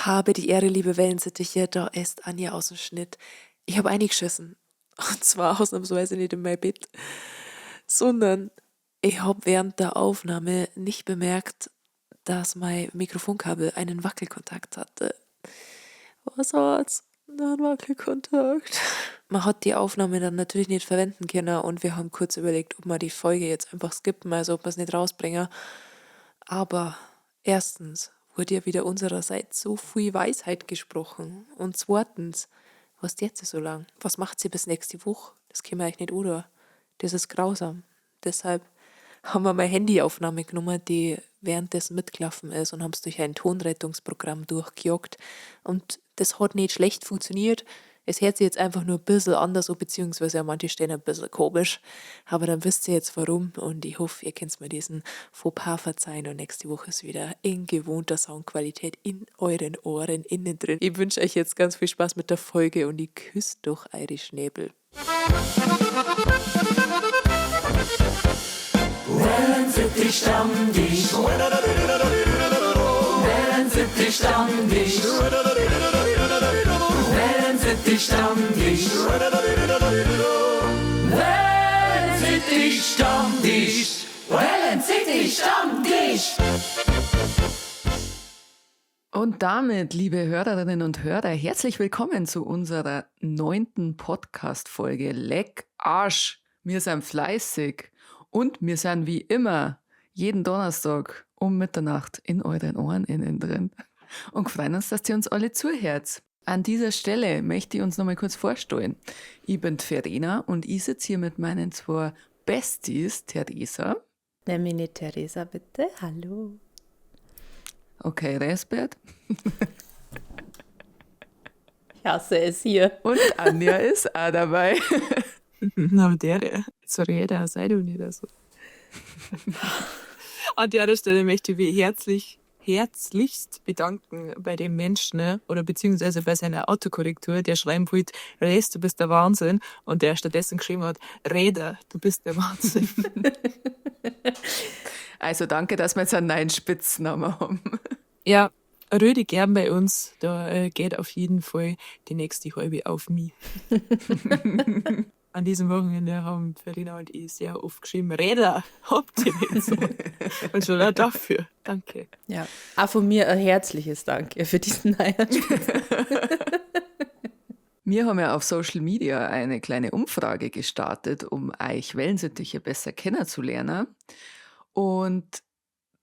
Habe die Ehre, liebe Wellensittiche, da ist Anja aus dem Schnitt. Ich habe eingeschissen. Und zwar ausnahmsweise nicht in mein Bett, sondern ich habe während der Aufnahme nicht bemerkt, dass mein Mikrofonkabel einen Wackelkontakt hatte. Was hat's? Einen Wackelkontakt. Man hat die Aufnahme dann natürlich nicht verwenden können und wir haben kurz überlegt, ob wir die Folge jetzt einfach skippen, also ob wir es nicht rausbringen. Aber erstens wurde ja wieder unsererseits so viel Weisheit gesprochen. Und zweitens, was jetzt so lang? Was macht sie bis nächste Woche? Das können wir eigentlich nicht, oder? Das ist grausam. Deshalb haben wir meine Handyaufnahme genommen, die währenddessen mitgelaufen ist, und haben es durch ein Tonrettungsprogramm durchgejagt. Und das hat nicht schlecht funktioniert. Es hört sich jetzt einfach nur ein bisschen anders an, beziehungsweise an manchen Stellen ein bisschen komisch. Aber dann wisst ihr jetzt, warum. Und ich hoffe, ihr könnt mir diesen Fauxpas verzeihen. Und nächste Woche ist wieder in gewohnter Soundqualität in euren Ohren innen drin. Ich wünsche euch jetzt ganz viel Spaß mit der Folge und ich küsse doch eure Schnäbel. Wellensittich Stammtisch. Wellensittich Stammtisch. Wellensittich Stammtisch. Wellensittich Stammtisch. Wellensittich Stammtisch. Und damit, liebe Hörerinnen und Hörer, herzlich willkommen zu unserer 9. Podcast-Folge Leck Arsch. Wir sind fleißig und wir sind wie immer jeden Donnerstag um Mitternacht in euren Ohren innen drin und freuen uns, dass ihr uns alle zuhört. An dieser Stelle möchte ich uns nochmal kurz vorstellen. Ich bin Verena und ich sitze hier mit meinen zwei Besties, Theresa. Nenn mich nicht Theresa, bitte. Hallo. Okay, Resbert. Ich hasse es hier. Und Anja ist auch dabei. Na, der, sorry, der sei du nicht so. An der Stelle möchte ich mich herzlichst bedanken bei dem Menschen, ne, oder beziehungsweise bei seiner Autokorrektur, der schreiben wollte, Res, du bist der Wahnsinn, und der stattdessen geschrieben hat, Räder, du bist der Wahnsinn. Also danke, dass wir jetzt einen neuen Spitznamen haben. Ja, rede gern bei uns, da geht auf jeden Fall die nächste halbe auf mich. An diesem Wochenende haben Verena und ich sehr oft geschrieben, Räder, habt ihr nicht so. Und schon auch dafür. Danke. Ja, auch von mir ein herzliches Danke für diesen neuen Spitznamen. Wir haben ja auf Social Media eine kleine Umfrage gestartet, um euch Wellensittiche besser kennenzulernen. Und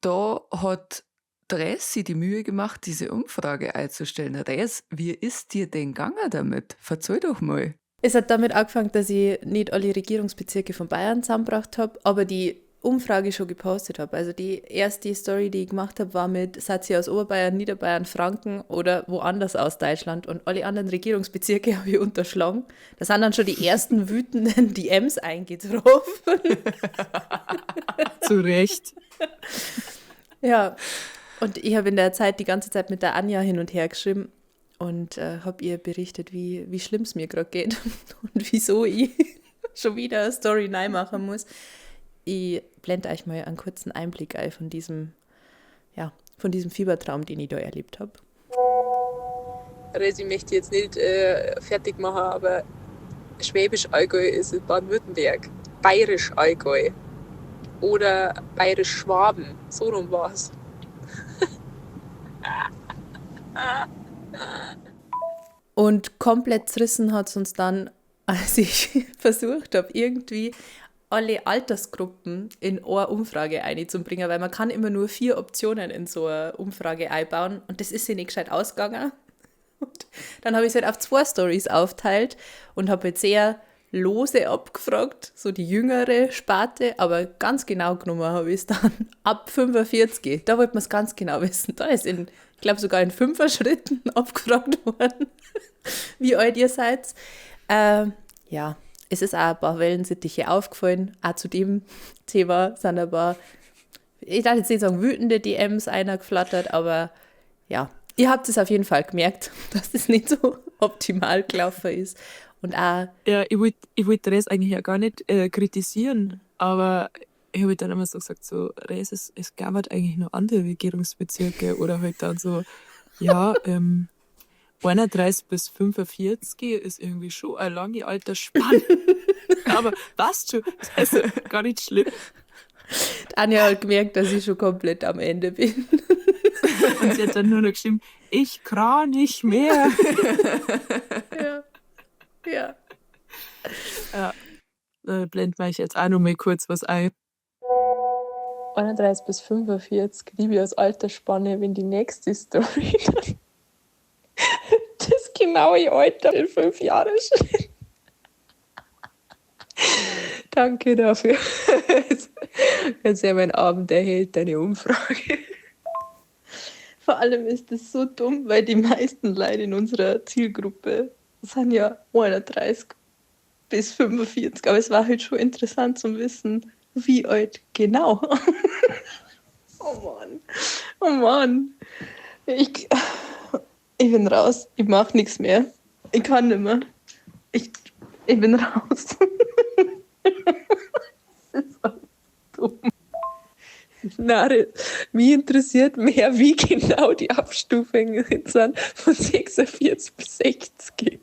da hat Res sich die Mühe gemacht, diese Umfrage einzustellen. Res, wie ist dir denn gegangen damit? Verzeih doch mal. Es hat damit angefangen, dass ich nicht alle Regierungsbezirke von Bayern zusammengebracht hab, aber die Umfrage schon gepostet hab. Also die erste Story, die ich gemacht hab, war mit Seid ihr aus Oberbayern, Niederbayern, Franken oder woanders aus Deutschland, und alle anderen Regierungsbezirke hab ich unterschlagen. Da sind dann schon die ersten wütenden D Ms eingetroffen. Zu Recht. Ja, und ich hab in der Zeit die ganze Zeit mit der Anja hin und her geschrieben und hab ihr berichtet, wie schlimm's mir grad geht und wieso ich schon wieder eine Story neu machen muss. Ich blende euch mal einen kurzen Einblick ein von diesem Fiebertraum, den ich da erlebt hab. Resi möchte ich jetzt nicht fertig machen, aber Schwäbisch Allgäu ist in Baden-Württemberg, Bayerisch Allgäu oder Bayerisch Schwaben, so rum war's. Und komplett zerrissen hat's uns dann, als ich versucht hab, irgendwie alle Altersgruppen in eine Umfrage einzubringen, weil man kann immer nur 4 Optionen in so eine Umfrage einbauen und das ist sich nicht gescheit ausgegangen. Und dann habe ich es halt auf 2 Stories aufteilt und habe halt sehr lose abgefragt, so die jüngere Sparte, aber ganz genau genommen habe ich es dann ab 45. Da wollte man's ganz genau wissen. Da ist in, ich glaub, sogar in 5er Schritten abgefragt worden, wie alt ihr seid. Ja, es ist auch ein paar Wellensittiche aufgefallen. Auch zu dem Thema sind ein paar, ich darf jetzt nicht sagen, wütende D Ms einer geflattert, aber ja, ihr habt es auf jeden Fall gemerkt, dass das nicht so optimal gelaufen ist. Und auch Ja, ich wollt Res eigentlich ja gar nicht kritisieren, aber ich hab halt dann immer so gesagt, so, Res, es gab halt eigentlich noch andere Regierungsbezirke oder halt dann so, Ja, 31 bis 45 ist irgendwie schon eine lange Altersspanne. Aber passt schon. Also gar nicht schlimm. Anja hat gemerkt, dass ich schon komplett am Ende bin. Und sie hat dann nur noch geschrieben, ich kann nicht mehr. Ja. Ja. Ja. Da blenden wir euch jetzt auch noch mal kurz was ein. 31 bis 45 liebe ich als Altersspanne, wenn die nächste Story dann das genaue Alter in 5 Jahren steht. Danke dafür. Jetzt ja mein Abend erhält deine Umfrage. Vor allem ist das so dumm, weil die meisten Leute in unserer Zielgruppe sind ja 31 bis 45. Aber es war halt schon interessant zu wissen, wie alt genau. Oh Mann. Oh Mann. Ich bin raus. Ich mach nichts mehr. Ich kann nicht mehr. Ich bin raus. Das ist so dumm. Nein, mich interessiert mehr, wie genau die Abstufungen sind von 46 bis 60.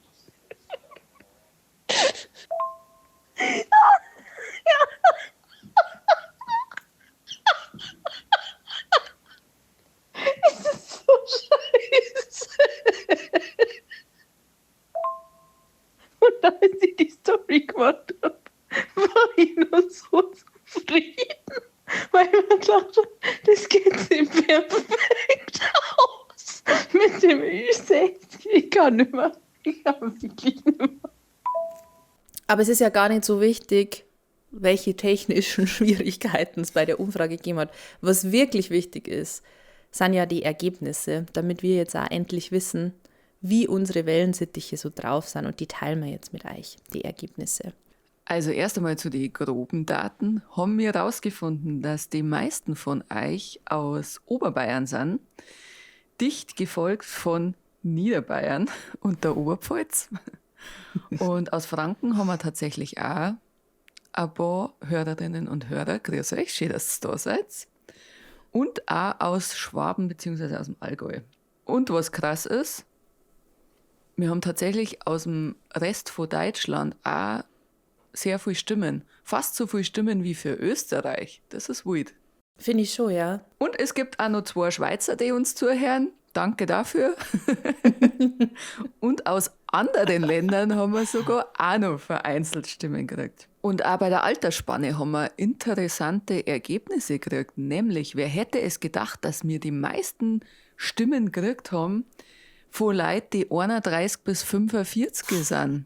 Das ist so scheiße. Und als ich die Story gemacht habe, war ich nur so zufrieden, weil ich mir dachte, das geht sich perfekt aus mit dem Ü60. Ich kann nicht mehr. Ich kann wirklich nicht mehr. Aber es ist ja gar nicht so wichtig, welche technischen Schwierigkeiten es bei der Umfrage gegeben hat. Was wirklich wichtig ist, sind ja die Ergebnisse, damit wir jetzt auch endlich wissen, wie unsere Wellensittiche so drauf sind. Und die teilen wir jetzt mit euch, die Ergebnisse. Also erst einmal zu den groben Daten haben wir rausgefunden, dass die meisten von euch aus Oberbayern sind, dicht gefolgt von Niederbayern und der Oberpfalz. Und aus Franken haben wir tatsächlich auch ein paar Hörerinnen und Hörer. Grüß euch, schön, dass ihr da seid. Und auch aus Schwaben beziehungsweise aus dem Allgäu. Und was krass ist, wir haben tatsächlich aus dem Rest von Deutschland auch sehr viele Stimmen. Fast so viele Stimmen wie für Österreich. Das ist wild. Finde ich schon, ja. Und es gibt auch noch 2 Schweizer, die uns zuhören. Danke dafür. Und aus anderen Ländern haben wir sogar auch noch vereinzelt Stimmen gekriegt. Und auch bei der Altersspanne haben wir interessante Ergebnisse gekriegt. Nämlich, wer hätte es gedacht, dass wir die meisten Stimmen gekriegt haben von Leuten, die 31 bis 45 sind.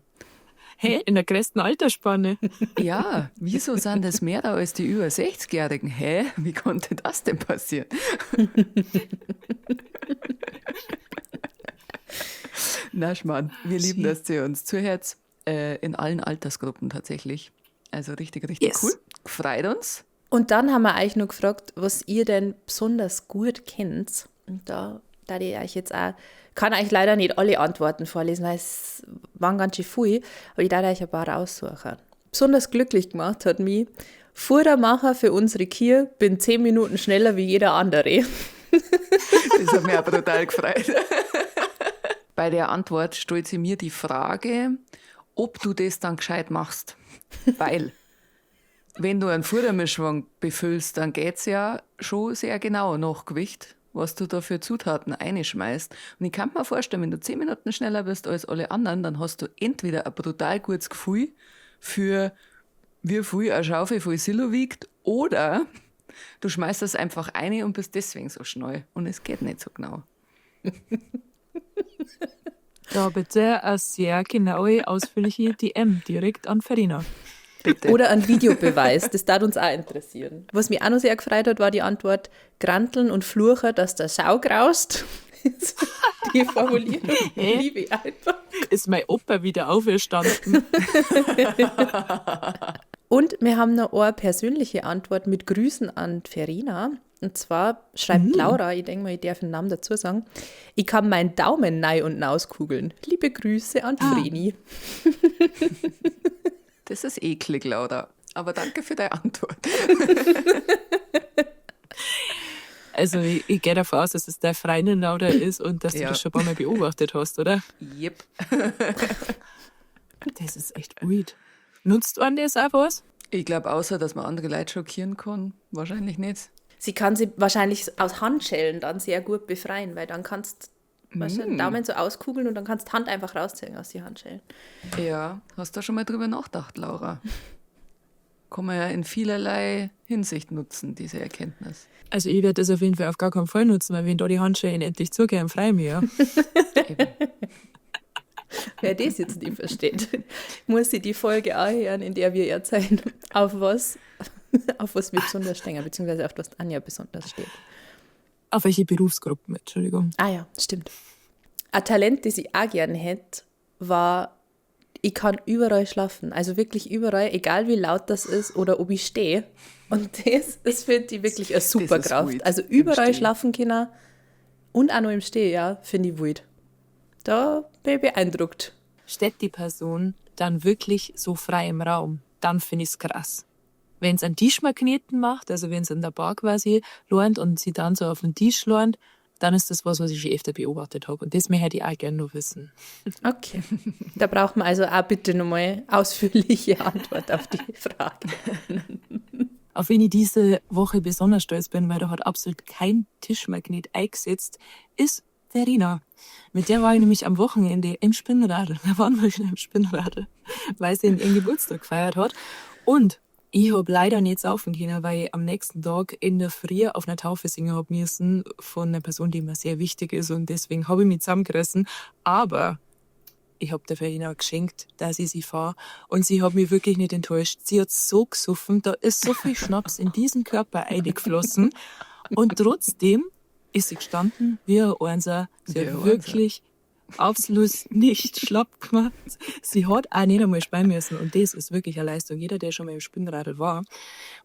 Hä? In der größten Altersspanne? Ja, wieso sind das mehr als die über 60-Jährigen? Hä? Wie konnte das denn passieren? Na, Schmarrn, wir lieben, dass ihr uns zuhört. In allen Altersgruppen tatsächlich. Also richtig, richtig Yes. cool. Freut uns. Und dann haben wir euch noch gefragt, was ihr denn besonders gut kennt. Und da ich euch jetzt auch, kann euch leider nicht alle Antworten vorlesen, weil es waren ganz schön viel, aber ich darf euch ein paar raussuchen. Besonders glücklich gemacht hat mich, Futtermacher für unsere Kühe, bin 10 Minuten schneller wie jeder andere. Das hat mich auch brutal gefreut. Bei der Antwort stellt sie mir die Frage, ob du das dann gescheit machst. Weil, wenn du einen Futtermischwagen befüllst, dann geht's ja schon sehr genau nach Gewicht, was du da für Zutaten einschmeißt. Und ich kann mir vorstellen, wenn du 10 Minuten schneller bist als alle anderen, dann hast du entweder ein brutal gutes Gefühl für wie viel eine Schaufel voll Silo wiegt, oder du schmeißt das einfach ein und bist deswegen so schnell. Und es geht nicht so genau. Da bitte eine sehr genaue, ausführliche DM direkt an Verena. Bitte. Oder ein Videobeweis, das darf uns auch interessieren. Was mich auch noch sehr gefreut hat, war die Antwort Granteln und Flucher, dass der Sau graust. Die Formulierung liebe ich einfach. Ist mein Opa wieder auferstanden? Und wir haben noch eine persönliche Antwort mit Grüßen an Verena. Und zwar schreibt Laura, ich denke mal, ich darf den Namen dazu sagen, ich kann meinen Daumen nei und nauskugeln. Liebe Grüße an Vreni. Das ist eklig, Laura. Aber danke für deine Antwort. Also ich gehe davon aus, dass es deine Freundin Laura ist und dass du das schon ein paar Mal beobachtet hast, oder? Yep. Das ist echt weird. Nutzt man das auch was? Ich glaube, außer, dass man andere Leute schockieren kann, wahrscheinlich nicht. Sie kann sie wahrscheinlich aus Handschellen dann sehr gut befreien, weil dann kannst du den Daumen so auskugeln und dann kannst du die Hand einfach rausziehen aus die Handschellen. Ja, hast du schon mal drüber nachgedacht, Laura? Kann man ja in vielerlei Hinsicht nutzen, diese Erkenntnis. Also ich werde das auf jeden Fall auf gar keinen Fall nutzen, weil wenn da die Handschellen endlich zugehen, frei mir. Eben. Wer das jetzt nicht versteht, muss sich die Folge auch hören, in der wir erzählen, auf was wir besonders stehen, beziehungsweise auf was Anja besonders steht. Auf welche Berufsgruppen, Entschuldigung. Ah ja, stimmt. Ein Talent, das ich auch gerne hätte, war, ich kann überall schlafen. Also wirklich überall, egal wie laut das ist oder ob ich stehe. Und das finde ich wirklich eine super Kraft. Also überall schlafen können und auch noch im Stehen, ja, finde ich wild. Da bin ich beeindruckt. Steht die Person dann wirklich so frei im Raum, dann finde ich es krass. Wenn es einen Tischmagneten macht, also wenn es an der Bar quasi lohnt und sie dann so auf den Tisch lohnt, dann ist das was ich schon öfter beobachtet habe. Und das möchte ich auch gerne noch wissen. Okay. Da braucht man also auch bitte nochmal ausführliche Antwort auf die Frage. Auf wen ich diese Woche besonders stolz bin, weil da hat absolut kein Tischmagnet eingesetzt, ist Verena. Mit der war ich nämlich am Wochenende im Spinnradl. Da waren wir schon im Spinnradl, weil sie ihren Geburtstag gefeiert hat. Und ich hab leider nicht saufen können, weil ich am nächsten Tag in der Früh auf einer Taufe singen hab müssen von einer Person, die mir sehr wichtig ist, und deswegen hab ich mich zusammengerissen. Aber ich hab der Verena geschenkt, dass ich sie fahr, und sie hat mich wirklich nicht enttäuscht. Sie hat so gesoffen, da ist so viel Schnaps in diesen Körper eingeflossen, und trotzdem ist sie gestanden wie ein Einser. Sie hat wirklich absolut nicht schlapp gemacht. Sie hat auch nicht einmal speien müssen. Und das ist wirklich eine Leistung. Jeder, der schon mal im Spinnradl war,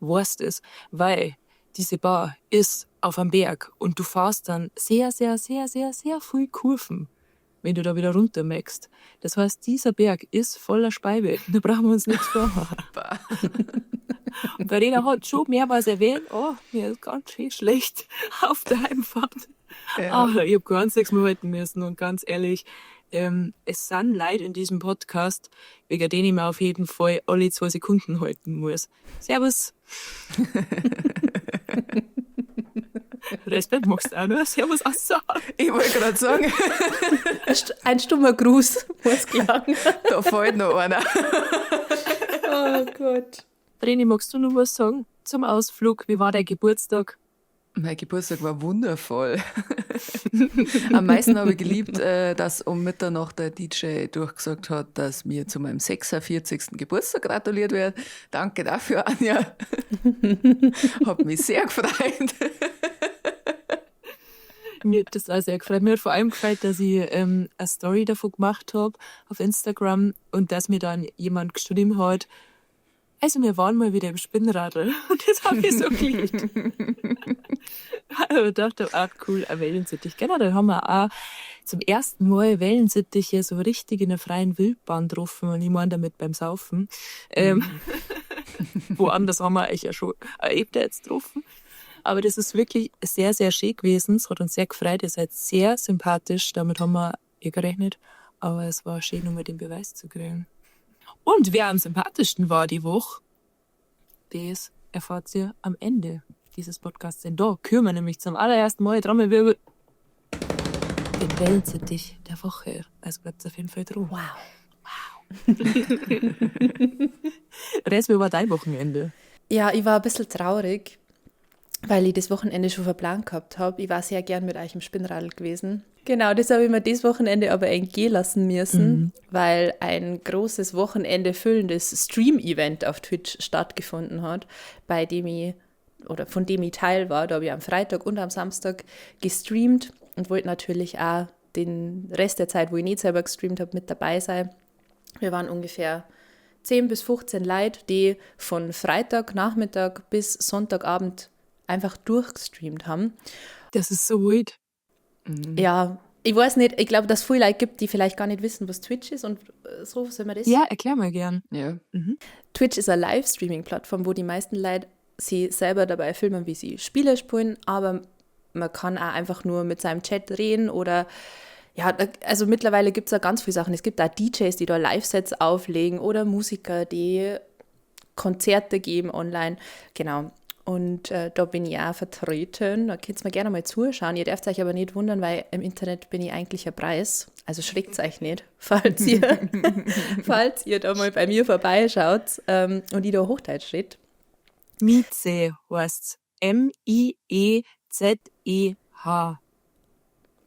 weiß das, weil diese Bar ist auf einem Berg und du fährst dann sehr, sehr, sehr, sehr, sehr viel Kurven, wenn du da wieder runter möchtest. Das heißt, dieser Berg ist voller Speibe. Da brauchen wir uns nichts vormachen. Und Verena hat schon mehrmals erwähnt, oh, mir ist ganz schön schlecht auf der Heimfahrt. Ja. Aber ich hab gar nichts mehr halten müssen. Und ganz ehrlich, es sind Leute in diesem Podcast, wegen denen ich mir auf jeden Fall alle 2 Sekunden halten muss. Servus. Respekt machst du auch noch. Servus, Assa. Ich wollte gerade sagen. Ein stummer Gruß muss klagen. Da fällt noch einer. Oh Gott. Vreni, magst du noch was sagen zum Ausflug? Wie war dein Geburtstag? Mein Geburtstag war wundervoll. Am meisten habe ich geliebt, dass um Mitternacht der DJ durchgesagt hat, dass mir zu meinem 46. Geburtstag gratuliert wird. Danke dafür, Anja. Hat mich sehr gefreut. Mir hat das auch sehr gefreut. Mir hat vor allem gefreut, dass ich eine Story davon gemacht habe auf Instagram und dass mir dann jemand geschrieben hat, also wir waren mal wieder im Spinnradl. Und das habe ich so geliebt. Also ich dachte, ach cool, ein Wellensittich. Genau, da haben wir auch zum ersten Mal Wellensittiche so richtig in der freien Wildbahn getroffen. Und ich meine damit beim Saufen. Woanders haben wir eigentlich ja schon öfter jetzt getroffen. Aber das ist wirklich sehr, sehr schön gewesen. Es hat uns sehr gefreut. Ihr seid sehr sympathisch. Damit haben wir gerechnet. Aber es war schön, um den Beweis zu kriegen. Und wer am sympathischsten war die Woche, das erfahrt ihr am Ende dieses Podcasts. Denn da küren wir nämlich zum allerersten Mal Trommelwirbel den Wellensittich der Woche. Also bleibt auf jeden Fall dran. Wow. Wow. Res, wie war dein Wochenende? Ja, ich war ein bisschen traurig, weil ich das Wochenende schon verplant gehabt habe. Ich war sehr gern mit euch im Spinnradl gewesen. Genau, das habe ich mir das Wochenende aber entgehen lassen müssen, weil ein großes Wochenende füllendes Stream-Event auf Twitch stattgefunden hat, bei dem ich, oder von dem ich Teil war. Da habe ich am Freitag und am Samstag gestreamt und wollte natürlich auch den Rest der Zeit, wo ich nicht selber gestreamt habe, mit dabei sein. Wir waren ungefähr 10 bis 15 Leute, die von Freitagnachmittag bis Sonntagabend einfach durchgestreamt haben. Das ist so weird. Mhm. Ja, ich weiß nicht, ich glaube, dass es viele Leute gibt, die vielleicht gar nicht wissen, was Twitch ist und so, soll man das? Ja, erklär mal gern. Ja. Mhm. Twitch ist eine Livestreaming-Plattform, wo die meisten Leute sie selber dabei filmen, wie sie Spiele spielen, aber Man kann auch einfach nur mit seinem Chat reden oder ja, also mittlerweile gibt es da ganz viele Sachen. Es gibt da DJs, die da Live-Sets auflegen oder Musiker, die Konzerte geben online. Genau. Und da bin ich auch vertreten. Da könnt ihr mir gerne mal zuschauen. Ihr dürft euch aber nicht wundern, weil im Internet bin ich eigentlich ein Preis. Also schreckt euch nicht, falls ihr da mal bei mir vorbeischaut und ich da Hochdeutsch red. Mieze heißt's. M-I-E-Z-E-H.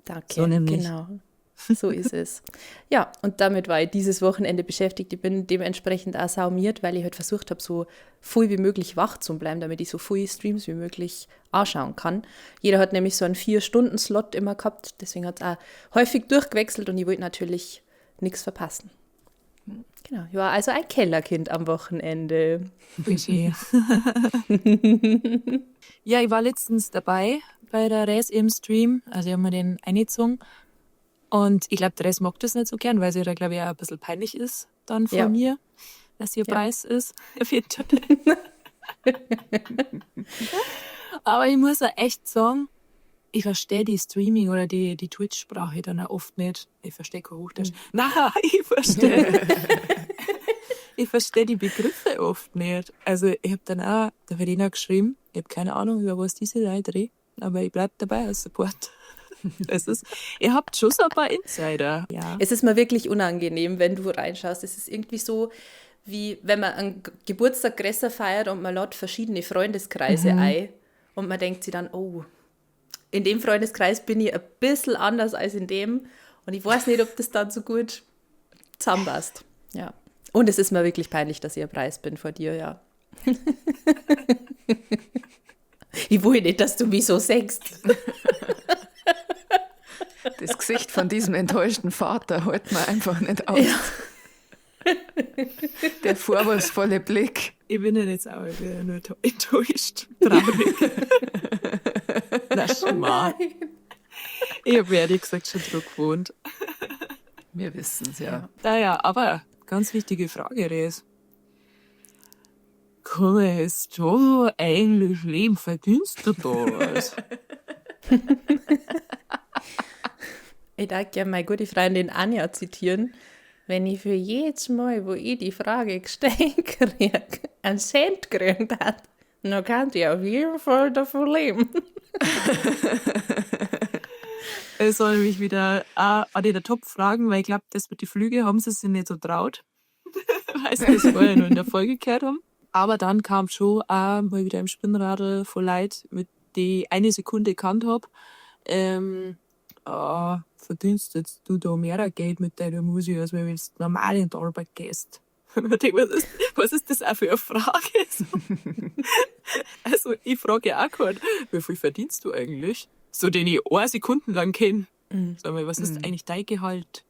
Danke, so nämlich. Genau. So ist es. Ja, und damit war ich dieses Wochenende beschäftigt. Ich bin dementsprechend auch saumiert, weil ich halt versucht habe, so viel wie möglich wach zu bleiben, damit ich so viele Streams wie möglich anschauen kann. Jeder hat nämlich so einen 4-Stunden-Slot immer gehabt, deswegen hat es auch häufig durchgewechselt und ich wollte natürlich nichts verpassen. Genau, ich war also ein Kellerkind am Wochenende. Ja, ich war letztens dabei bei der Res im Stream, also ich habe mir den eingezogen. Und ich glaube, der Res mag das nicht so gern, weil sie da, glaube ich, auch ein bisschen peinlich ist dann von mir, dass ihr Preis ist. Auf jeden Fall. Aber ich muss auch echt sagen, ich verstehe die Streaming- oder die Twitch-Sprache dann auch oft nicht. Ich verstehe kein Hochdeutsch. Nein, ich verstehe die Begriffe oft nicht. Also ich habe dann auch der Verena geschrieben, ich habe keine Ahnung, über was diese Leute reden, aber ich bleib dabei als Support. Es ist, ihr habt schon so ein paar Insider. Ja. Es ist mir wirklich unangenehm, wenn du reinschaust. Es ist irgendwie so, wie wenn man einen Geburtstag größer feiert und man lädt verschiedene Freundeskreise ein und man denkt sich dann, oh, in dem Freundeskreis bin ich ein bisschen anders als in dem und ich weiß nicht, ob das dann so gut zusammenpasst. Ja. Und es ist mir wirklich peinlich, dass ich ein Preis bin vor dir, ja. Ich will nicht, dass du mich so sagst. Das Gesicht von diesem enttäuschten Vater hält man einfach nicht aus. Ja. Der vorwurfsvolle Blick. Ich bin ja nicht sauer, ich bin ja nur enttäuscht. Traurig. Na, schon mal. Ich habe ehrlich gesagt schon dran gewohnt. Wir wissen's ja. Naja, aber ganz wichtige Frage, Res. Kann man jetzt da eigentlich leben? Verdienst du da was? Ich darf gerne meine gute Freundin Anja zitieren. Wenn ich für jedes Mal, wo ich die Frage gestellt kriege, einen Cent gekriegt hat, dann kann ich auf jeden Fall davon leben. Es soll nämlich wieder auch eine der Top-Fragen, weil ich glaub, das mit den Flüge haben sie sich nicht so traut, weil sie das vorher nur in der Folge gehört haben. Aber dann kam schon auch mal wieder im Spinnradl von Leuten, mit die eine Sekunde gekannt hab. Verdienst jetzt du da mehr Geld mit deiner Musik, als wenn du normal in die Arbeit gehst? Und ich denk mir, was ist das auch für eine Frage? So. Also, ich frage ja auch keinen, wie viel verdienst du eigentlich? So, den ich 1 Sekunde lang kenn. Sag mal, was ist eigentlich dein Gehalt?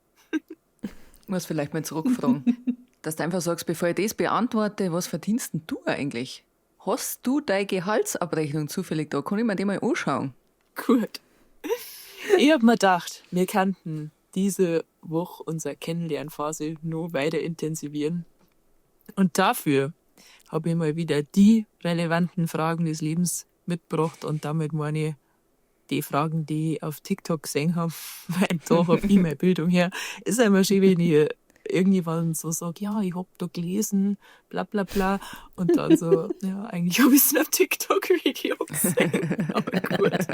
Ich muss vielleicht mal zurückfragen. Dass du einfach sagst, bevor ich das beantworte, was verdienst denn du eigentlich? Hast du deine Gehaltsabrechnung zufällig da? Kann ich mir die mal anschauen? Gut. Ich hab mir gedacht, wir könnten diese Woche unsere Kennenlernphase noch weiter intensivieren. Und dafür hab ich mal wieder die relevanten Fragen des Lebens mitgebracht. Und damit meine ich die Fragen, die ich auf TikTok gesehen hab, weil da hab ich meine Bildung her. Ist ja immer schön, wenn ich irgendjemand so sagt, ja, ich hab da gelesen, bla bla bla. Und dann so, ja, eigentlich hab ich's in einem TikTok-Video gesehen. Aber gut.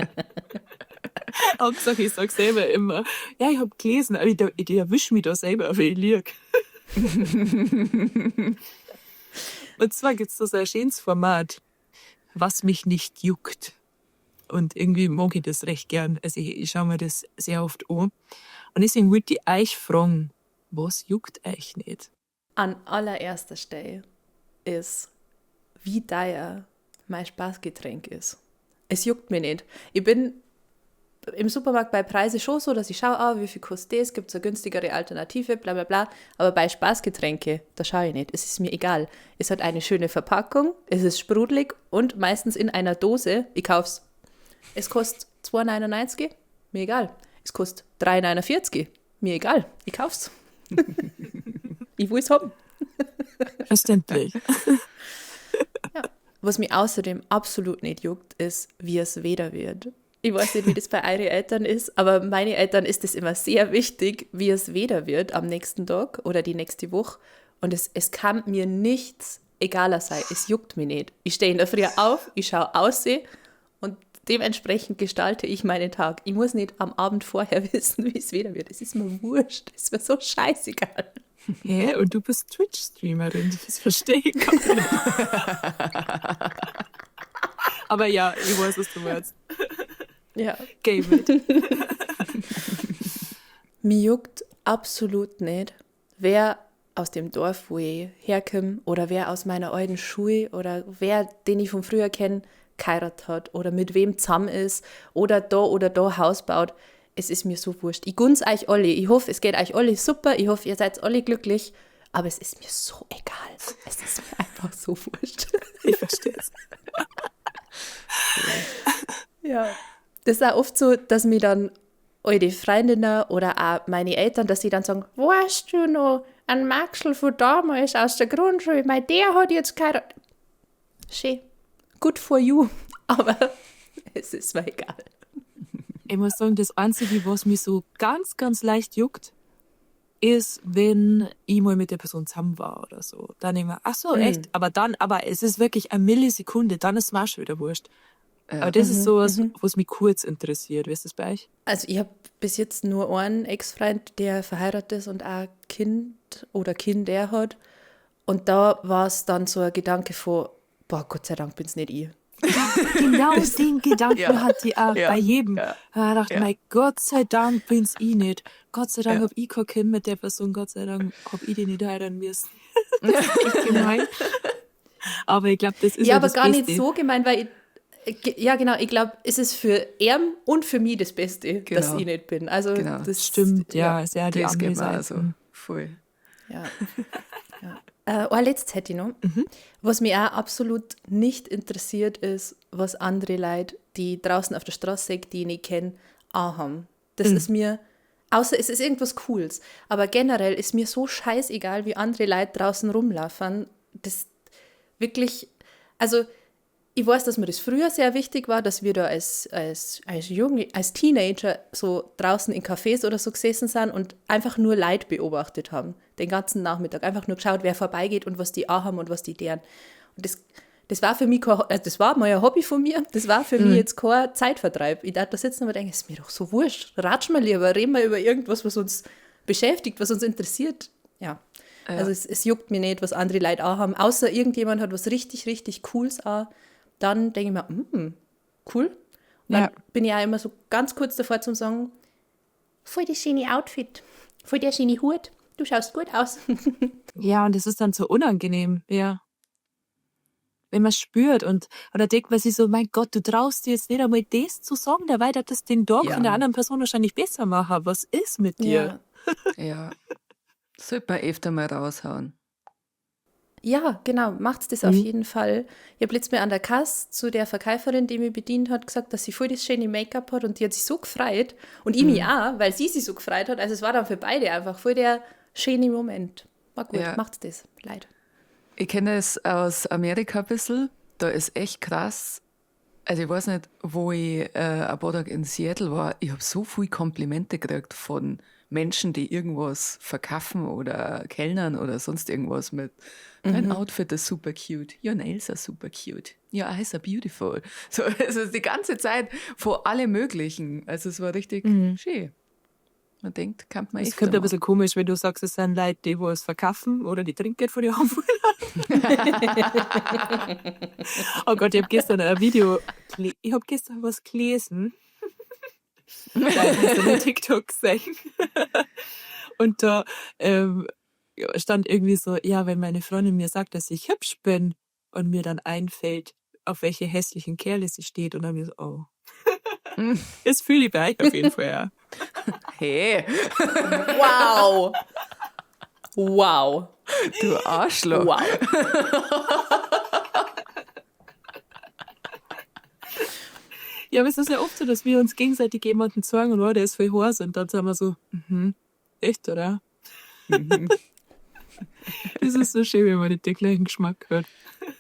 Hauptsache, ich sag selber immer, ja, ich hab gelesen, aber ich erwisch mich da selber, wenn ich lieg. Und zwar gibt's da so ein schönes Format, was mich nicht juckt. Und irgendwie mag ich das recht gern. Also ich schau mir das sehr oft an. Und deswegen wollte ich euch fragen, was juckt euch nicht? An allererster Stelle ist, wie teuer mein Spaßgetränk ist. Es juckt mich nicht. Ich bin im Supermarkt bei Preise schon so, dass ich schaue, wie viel kostet das, gibt's eine günstigere Alternative, bla bla bla. Aber bei Spaßgetränke, da schaue ich nicht. Es ist mir egal. Es hat eine schöne Verpackung, es ist sprudelig und meistens in einer Dose. Ich kauf's. Es kostet 2,99, mir egal. Es kostet 3,49, mir egal. Ich kauf's. Ich will's haben. Verständlich. Ja. Was mich außerdem absolut nicht juckt, ist, wie es Wetter wird. Ich weiß nicht, wie das bei euren Eltern ist, aber meine Eltern ist es immer sehr wichtig, wie es wieder wird am nächsten Tag oder die nächste Woche. Und es kann mir nichts egaler sein. Es juckt mich nicht. Ich stehe in der Früh auf, ich schaue aus und dementsprechend gestalte ich meinen Tag. Ich muss nicht am Abend vorher wissen, wie es wieder wird. Es ist mir wurscht. Es ist mir so scheißegal. Hä? Und du bist Twitch-Streamerin, das verstehe ich gar nicht. Aber ja, ich weiß, was du meinst. Ja. Game it. Mir juckt absolut nicht, wer aus dem Dorf, wo ich herkomme, oder wer aus meiner alten Schule oder wer, den ich von früher kenne, geheiratet hat oder mit wem zusammen ist oder da Haus baut. Es ist mir so wurscht. Ich gönn's euch alle. Ich hoffe, es geht euch alle super. Ich hoffe, ihr seid alle glücklich. Aber es ist mir so egal. Es ist mir einfach so wurscht. Ich verstehe es. Ja. Das ist auch oft so, dass mir dann alte Freundinnen oder auch meine Eltern, dass sie dann sagen, weißt du noch, ein Maxl von damals aus der Grundschule, mei, der hat jetzt geheiratet. Schön. Good for you. Aber es ist mir egal. Ich muss sagen, das Einzige, was mich so ganz, ganz leicht juckt, ist, wenn ich mal mit der Person zusammen war oder so. Dann denke ich mir, ach so, echt? Aber es ist wirklich eine Millisekunde, dann ist es mir auch schon wieder wurscht. Ja. Aber das ist sowas, was mich kurz interessiert. Wie ist das bei euch? Also ich habe bis jetzt nur einen Ex-Freund, der verheiratet ist und auch Kind oder Kinder hat. Und da war es dann so ein Gedanke von, boah, Gott sei Dank bin's nicht ich. Genau den Gedanken hatte ich auch bei jedem. Ja. Da dachte ich, mein Gott sei Dank bin's ich nicht. Gott sei Dank Ja. hab ich kein Kind mit der Person. Gott sei Dank hab ich die nicht heiraten müssen. Das ist echt gemein. Aber ich glaub, das ist Ja, ja aber das gar Beste. nicht so gemein, weil ich, ja genau, ich glaub, es ist für ihn und für mich das Beste, dass ich nicht bin. Also das Stimmt, ja, ist ja die Das andere geht mir Seite. auch so. Voll. Ja. Ja. Ein letztes hätte ich noch. Was mich auch absolut nicht interessiert ist, was andere Leute, die draußen auf der Straße sind, die ich nicht kenne, auch haben. Das ist mir, außer es ist irgendwas Cooles, aber generell ist mir so scheißegal, wie andere Leute draußen rumlaufen. Das wirklich, also ich weiß, dass mir das früher sehr wichtig war, dass wir da als Junge, als Teenager so draußen in Cafés oder so gesessen sind und einfach nur Leid beobachtet haben. Den ganzen Nachmittag. Einfach nur geschaut, wer vorbeigeht und was die auch haben und was die deren. Und das war für mich kein, also das war mal ein Hobby von mir, das war für mich jetzt kein Zeitvertreib. Ich darf da sitzen und denke, ist mir doch so wurscht. Ratsch mal lieber, reden wir über irgendwas, was uns beschäftigt, was uns interessiert. Ja. Also es juckt mir nicht, was andere Leute auch haben. Außer irgendjemand hat was richtig, richtig Cooles auch. Dann denke ich mir, cool. Und dann bin ich auch immer so ganz kurz davor zum sagen, voll das schöne Outfit, voll der schöne Hut, du schaust gut aus. Ja, und das ist dann so unangenehm, ja. Wenn man spürt und oder denkt man sich so, mein Gott, du traust dir jetzt nicht einmal das zu sagen, dabei hat das den Tag von der anderen Person wahrscheinlich besser machen. Was ist mit dir? Ja. Ja. Sollte man öfter mal raushauen. Ja, genau, macht's das auf jeden Fall. Ich habe letztes Mal an der Kasse zu der Verkäuferin, die mich bedient hat, gesagt, dass sie voll das schöne Make-up hat und die hat sich so gefreut. Und ich mich auch, weil sie sich so gefreut hat. Also es war dann für beide einfach voll der schöne Moment. War gut, macht's das. Leid. Ich kenne es aus Amerika ein bisschen. Da ist echt krass. Also ich weiß nicht, wo ich ein paar Tage in Seattle war. Ich habe so viele Komplimente gekriegt von Menschen, die irgendwas verkaufen oder kellnern oder sonst irgendwas mit dein Outfit ist super cute, your nails are super cute, your eyes are beautiful. So, also die ganze Zeit vor alle möglichen. Also es war richtig schön. Man denkt, kann man Es echt kommt ein machen. bisschen komisch, wenn du sagst, es sind Leute, die was verkaufen oder die Trinkgeld von dir haben wollen. Oh Gott, ich habe gestern ein Video, ich habe gestern was gelesen. Da habe ich gestern einen TikTok gesehen. Und da stand irgendwie so, ja, wenn meine Freundin mir sagt, dass ich hübsch bin und mir dann einfällt, auf welche hässlichen Kerle sie steht, und dann bin ich so, oh. Das fühle ich bei euch auf jeden Fall, ja. Hey, Wow! Wow! du Arschloch. Wow! Ja, aber es ist ja oft so, dass wir uns gegenseitig jemanden zeigen und oh, der ist voll heiß. Und dann sind wir so, echt, oder? Das ist so schön, wenn man nicht den gleichen Geschmack hat.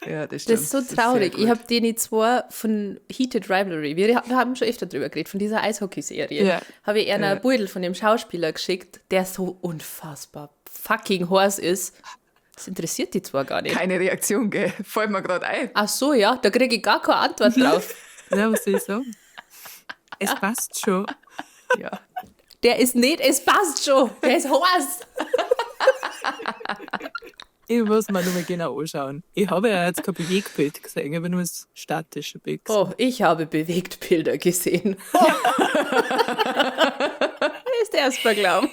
Ja, das stimmt. Das ist so traurig. sehr Ich gut. habe den zwei von Heated Rivalry, wir haben schon öfter drüber geredet, von dieser Eishockey-Serie, Ja. habe ich einer Ja. ein Beutel von dem Schauspieler geschickt, der so unfassbar fucking heiß ist. Das interessiert die zwar gar nicht. Keine Reaktion, gell? Fällt mir gerade ein. Ach so, ja, da kriege ich gar keine Antwort drauf. Ja, was soll ich sagen? Es passt schon. Ja. Der ist nicht, es passt schon, der ist heiß. Ich muss mir nur mal genau anschauen. Ich habe ja jetzt kein Bewegtbild gesehen, ich habe nur das statische Bild gesehen. Oh, ich habe Bewegtbilder gesehen. Ist erst mal glauben.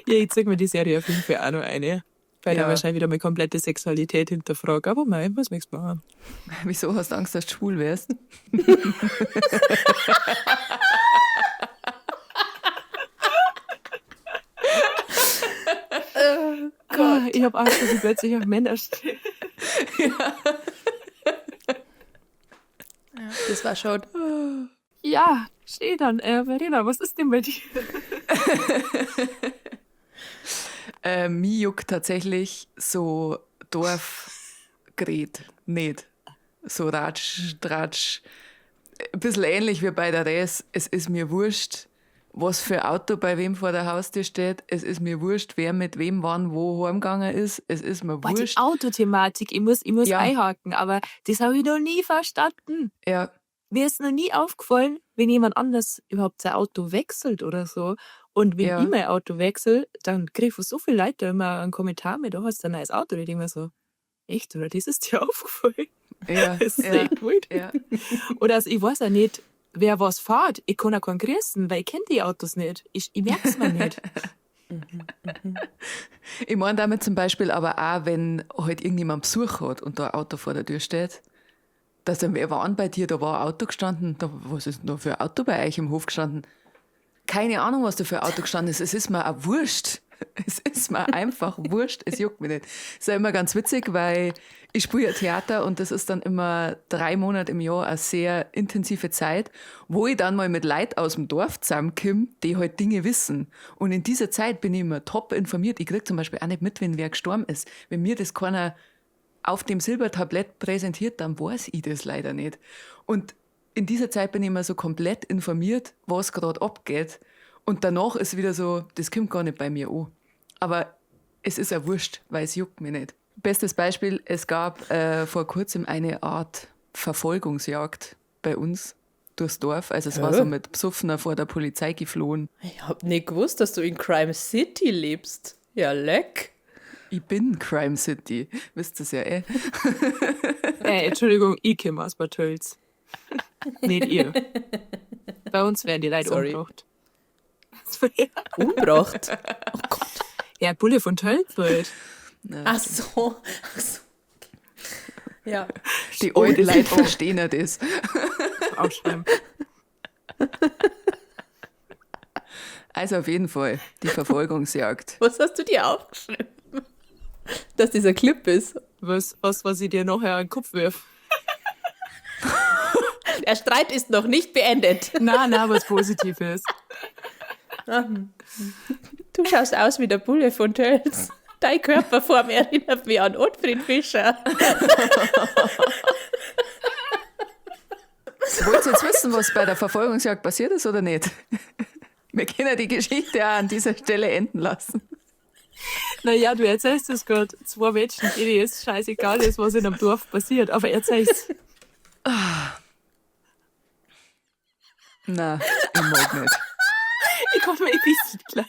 Ja, ich zeig mir die Serie auf jeden Fall auch noch eine. Weil Ja. ich wahrscheinlich wieder meine komplette Sexualität hinterfrage. Aber mei, was möchtest du machen? Wieso hast du Angst, dass du schwul wärst? Gott. Ich habe Angst, dass ich plötzlich auf Männer stehe. Das war schon. Ja, steh dann. Verena, was ist denn bei dir? Mich juckt tatsächlich so Dorfgerät nicht. So Ratsch, Tratsch. Ein bisschen ähnlich wie bei der Res. Es ist mir wurscht, was für Auto bei wem vor der Haustür steht. Es ist mir wurscht, wer mit wem wann wo heimgegangen ist. Es ist mir Boah, die wurscht. Autothematik, ich muss Ja. einhaken, aber das habe ich noch nie verstanden. Ja, Mir ist noch nie aufgefallen, wenn jemand anders überhaupt sein Auto wechselt oder so. Und wenn Ja. ich mein Auto wechsle, dann kriege ich so viele Leute immer einen Kommentar mit, oh, hast du ein neues Auto? Und ich denke mir so, echt, oder? Das ist dir aufgefallen? ja, Das ist ja, echt wild. ja. Oder also, ich weiß auch nicht, wer was fährt. Ich kann auch keinen grüßen, weil ich kenne die Autos nicht. Ich merk's mir nicht. Ich meine damit zum Beispiel aber auch, wenn halt irgendjemand Besuch hat und da ein Auto vor der Tür steht, dass dann wer war bei dir, da war ein Auto gestanden, da, was ist denn da für ein Auto bei euch im Hof gestanden? Keine Ahnung, was da für ein Auto gestanden ist. Es ist mir auch wurscht. Es ist mir einfach wurscht. Es juckt mich nicht. Ist ja immer ganz witzig, weil ich spiele ja Theater und das ist dann immer 3 Monate im Jahr eine sehr intensive Zeit, wo ich dann mal mit Leuten aus dem Dorf zusammenkomme, die halt Dinge wissen. Und in dieser Zeit bin ich immer top informiert. Ich krieg zum Beispiel auch nicht mit, wenn wer gestorben ist. Wenn mir das keiner auf dem Silbertablett präsentiert, dann weiß ich das leider nicht. Und in dieser Zeit bin ich immer so komplett informiert, was gerade abgeht. Und danach ist wieder so, das kommt gar nicht bei mir an. Aber es ist ja wurscht, weil es juckt mich nicht. Bestes Beispiel, es gab vor kurzem eine Art Verfolgungsjagd bei uns durchs Dorf. Also es war Hä? so mit Psuffner vor der Polizei geflohen. Ich hab nicht gewusst, dass du in Crime City lebst. Ja, leck. Ich bin Crime City, wisst ihr ja eh. Entschuldigung, ich komme aus Bad Tölz. Nicht ihr. Bei uns werden die Leute Sorry. umgebracht. Umgebracht? Oh Gott. Ja, Bulle von Tölz halt. Ach so. Ach so. Ja. Die alten Leute verstehen ja das. Aufschreiben. Also auf jeden Fall, die Verfolgungsjagd. Was hast du dir aufgeschrieben? Dass dieser Clip ist. Was ich dir nachher an den Kopf wirf. Der Streit ist noch nicht beendet. Nein, nein, was Positives. Du schaust aus wie der Bulle von Tölz. Deine Körperform erinnert mich an Ottfried Fischer. Wollt ihr jetzt wissen, was bei der Verfolgungsjagd passiert ist oder nicht? Wir können die Geschichte auch an dieser Stelle enden lassen. Naja, du erzählst es gerade. 2 Menschen, denen es scheißegal ist, was in einem Dorf passiert, aber erzähl's. Na, ich mag nicht. Ich komme mir ein bisschen klein.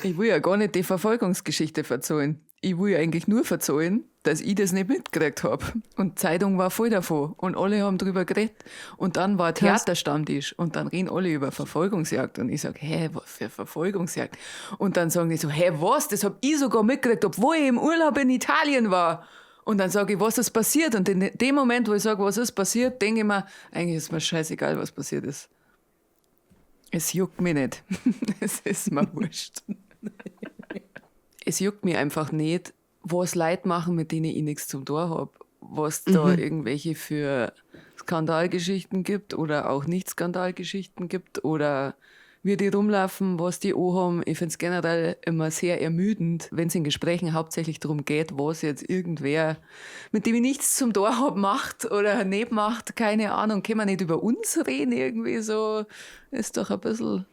Ich will ja gar nicht die Verfolgungsgeschichte verzeihen. Ich will ja eigentlich nur verzeihen, dass ich das nicht mitgekriegt hab. Und Zeitung war voll davon. Und alle haben drüber geredet. Und dann war Theaterstammtisch. Und dann reden alle über Verfolgungsjagd. Und ich sag, hä, was für Verfolgungsjagd? Und dann sagen die so, hä, was? Das hab ich sogar mitgekriegt, obwohl ich im Urlaub in Italien war. Und dann sag ich, was ist passiert? Und in dem Moment, wo ich sag, was ist passiert, denke ich mir, eigentlich ist mir scheißegal, was passiert ist. Es juckt mich nicht. Es ist mir wurscht. Es juckt mich einfach nicht, was Leute machen, mit denen ich nichts zum Tor hab. Was da irgendwelche für Skandalgeschichten gibt oder auch nicht Skandalgeschichten gibt oder wie die rumlaufen, was die anhaben. Ich find's generell immer sehr ermüdend, wenn's in Gesprächen hauptsächlich darum geht, was jetzt irgendwer, mit dem ich nichts zum Tor hab, macht oder nicht macht. Keine Ahnung, können wir nicht über uns reden irgendwie so? Ist doch ein bisschen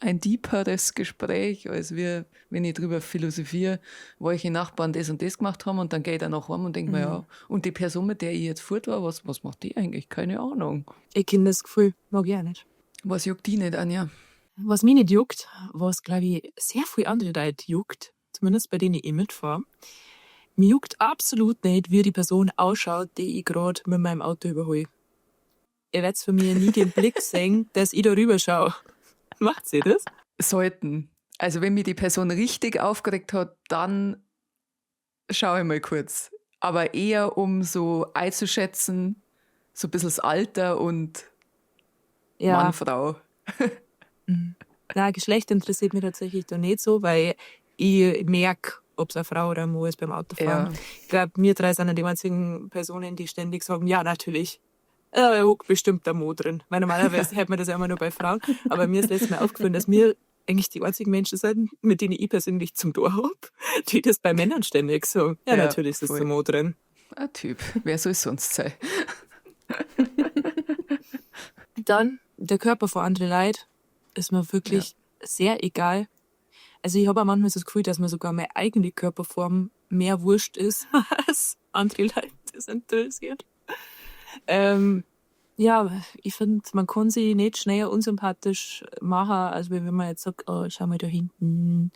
ein deeperes Gespräch, als wir, wenn ich drüber philosophiere, welche Nachbarn das und das gemacht haben und dann gehe ich dann auch heim und denke mir, ja, und die Person, mit der ich jetzt fort war, was macht die eigentlich? Keine Ahnung. Ich kenne das Gefühl, mag ich auch nicht. Was juckt die nicht, Anja? Was mich nicht juckt, was, glaub ich, sehr viel andere Leute juckt, zumindest bei denen ich eh mitfahre, mir juckt absolut nicht, wie die Person ausschaut, die ich grad mit meinem Auto überhole. Ihr werdet von mir nie den Blick sehen, dass ich da rüber schaue. Macht sie das? Sollten. Also wenn mich die Person richtig aufgeregt hat, dann schaue ich mal kurz. Aber eher um so einzuschätzen, so ein bisschen das Alter und Mann, Frau. Nein, Geschlecht interessiert mich tatsächlich da nicht so, weil ich merke, ob's eine Frau oder ein Mann ist beim Autofahren. Ich glaub, wir drei sind ja die einzigen Personen, die ständig sagen, ja, natürlich. Da hockt bestimmt der Mo drin. Weil normalerweise hört man das ja immer nur bei Frauen. Aber mir ist letztes Mal aufgefallen, dass wir eigentlich die einzigen Menschen sind, mit denen ich persönlich zum Tor hab, die das bei Männern ständig sagen. Ja, Ja, natürlich ist das voll. der Mo drin. Ein Typ. Wer soll es sonst sein? Dann, der Körper von anderen Leuten ist mir wirklich sehr egal. Also ich habe auch manchmal so das Gefühl, dass mir sogar meine eigene Körperform mehr wurscht ist, als andere Leute das interessiert. Ja, ich find, man kann sich nicht schneller unsympathisch machen, als wenn man jetzt sagt, oh, schau mal da hinten,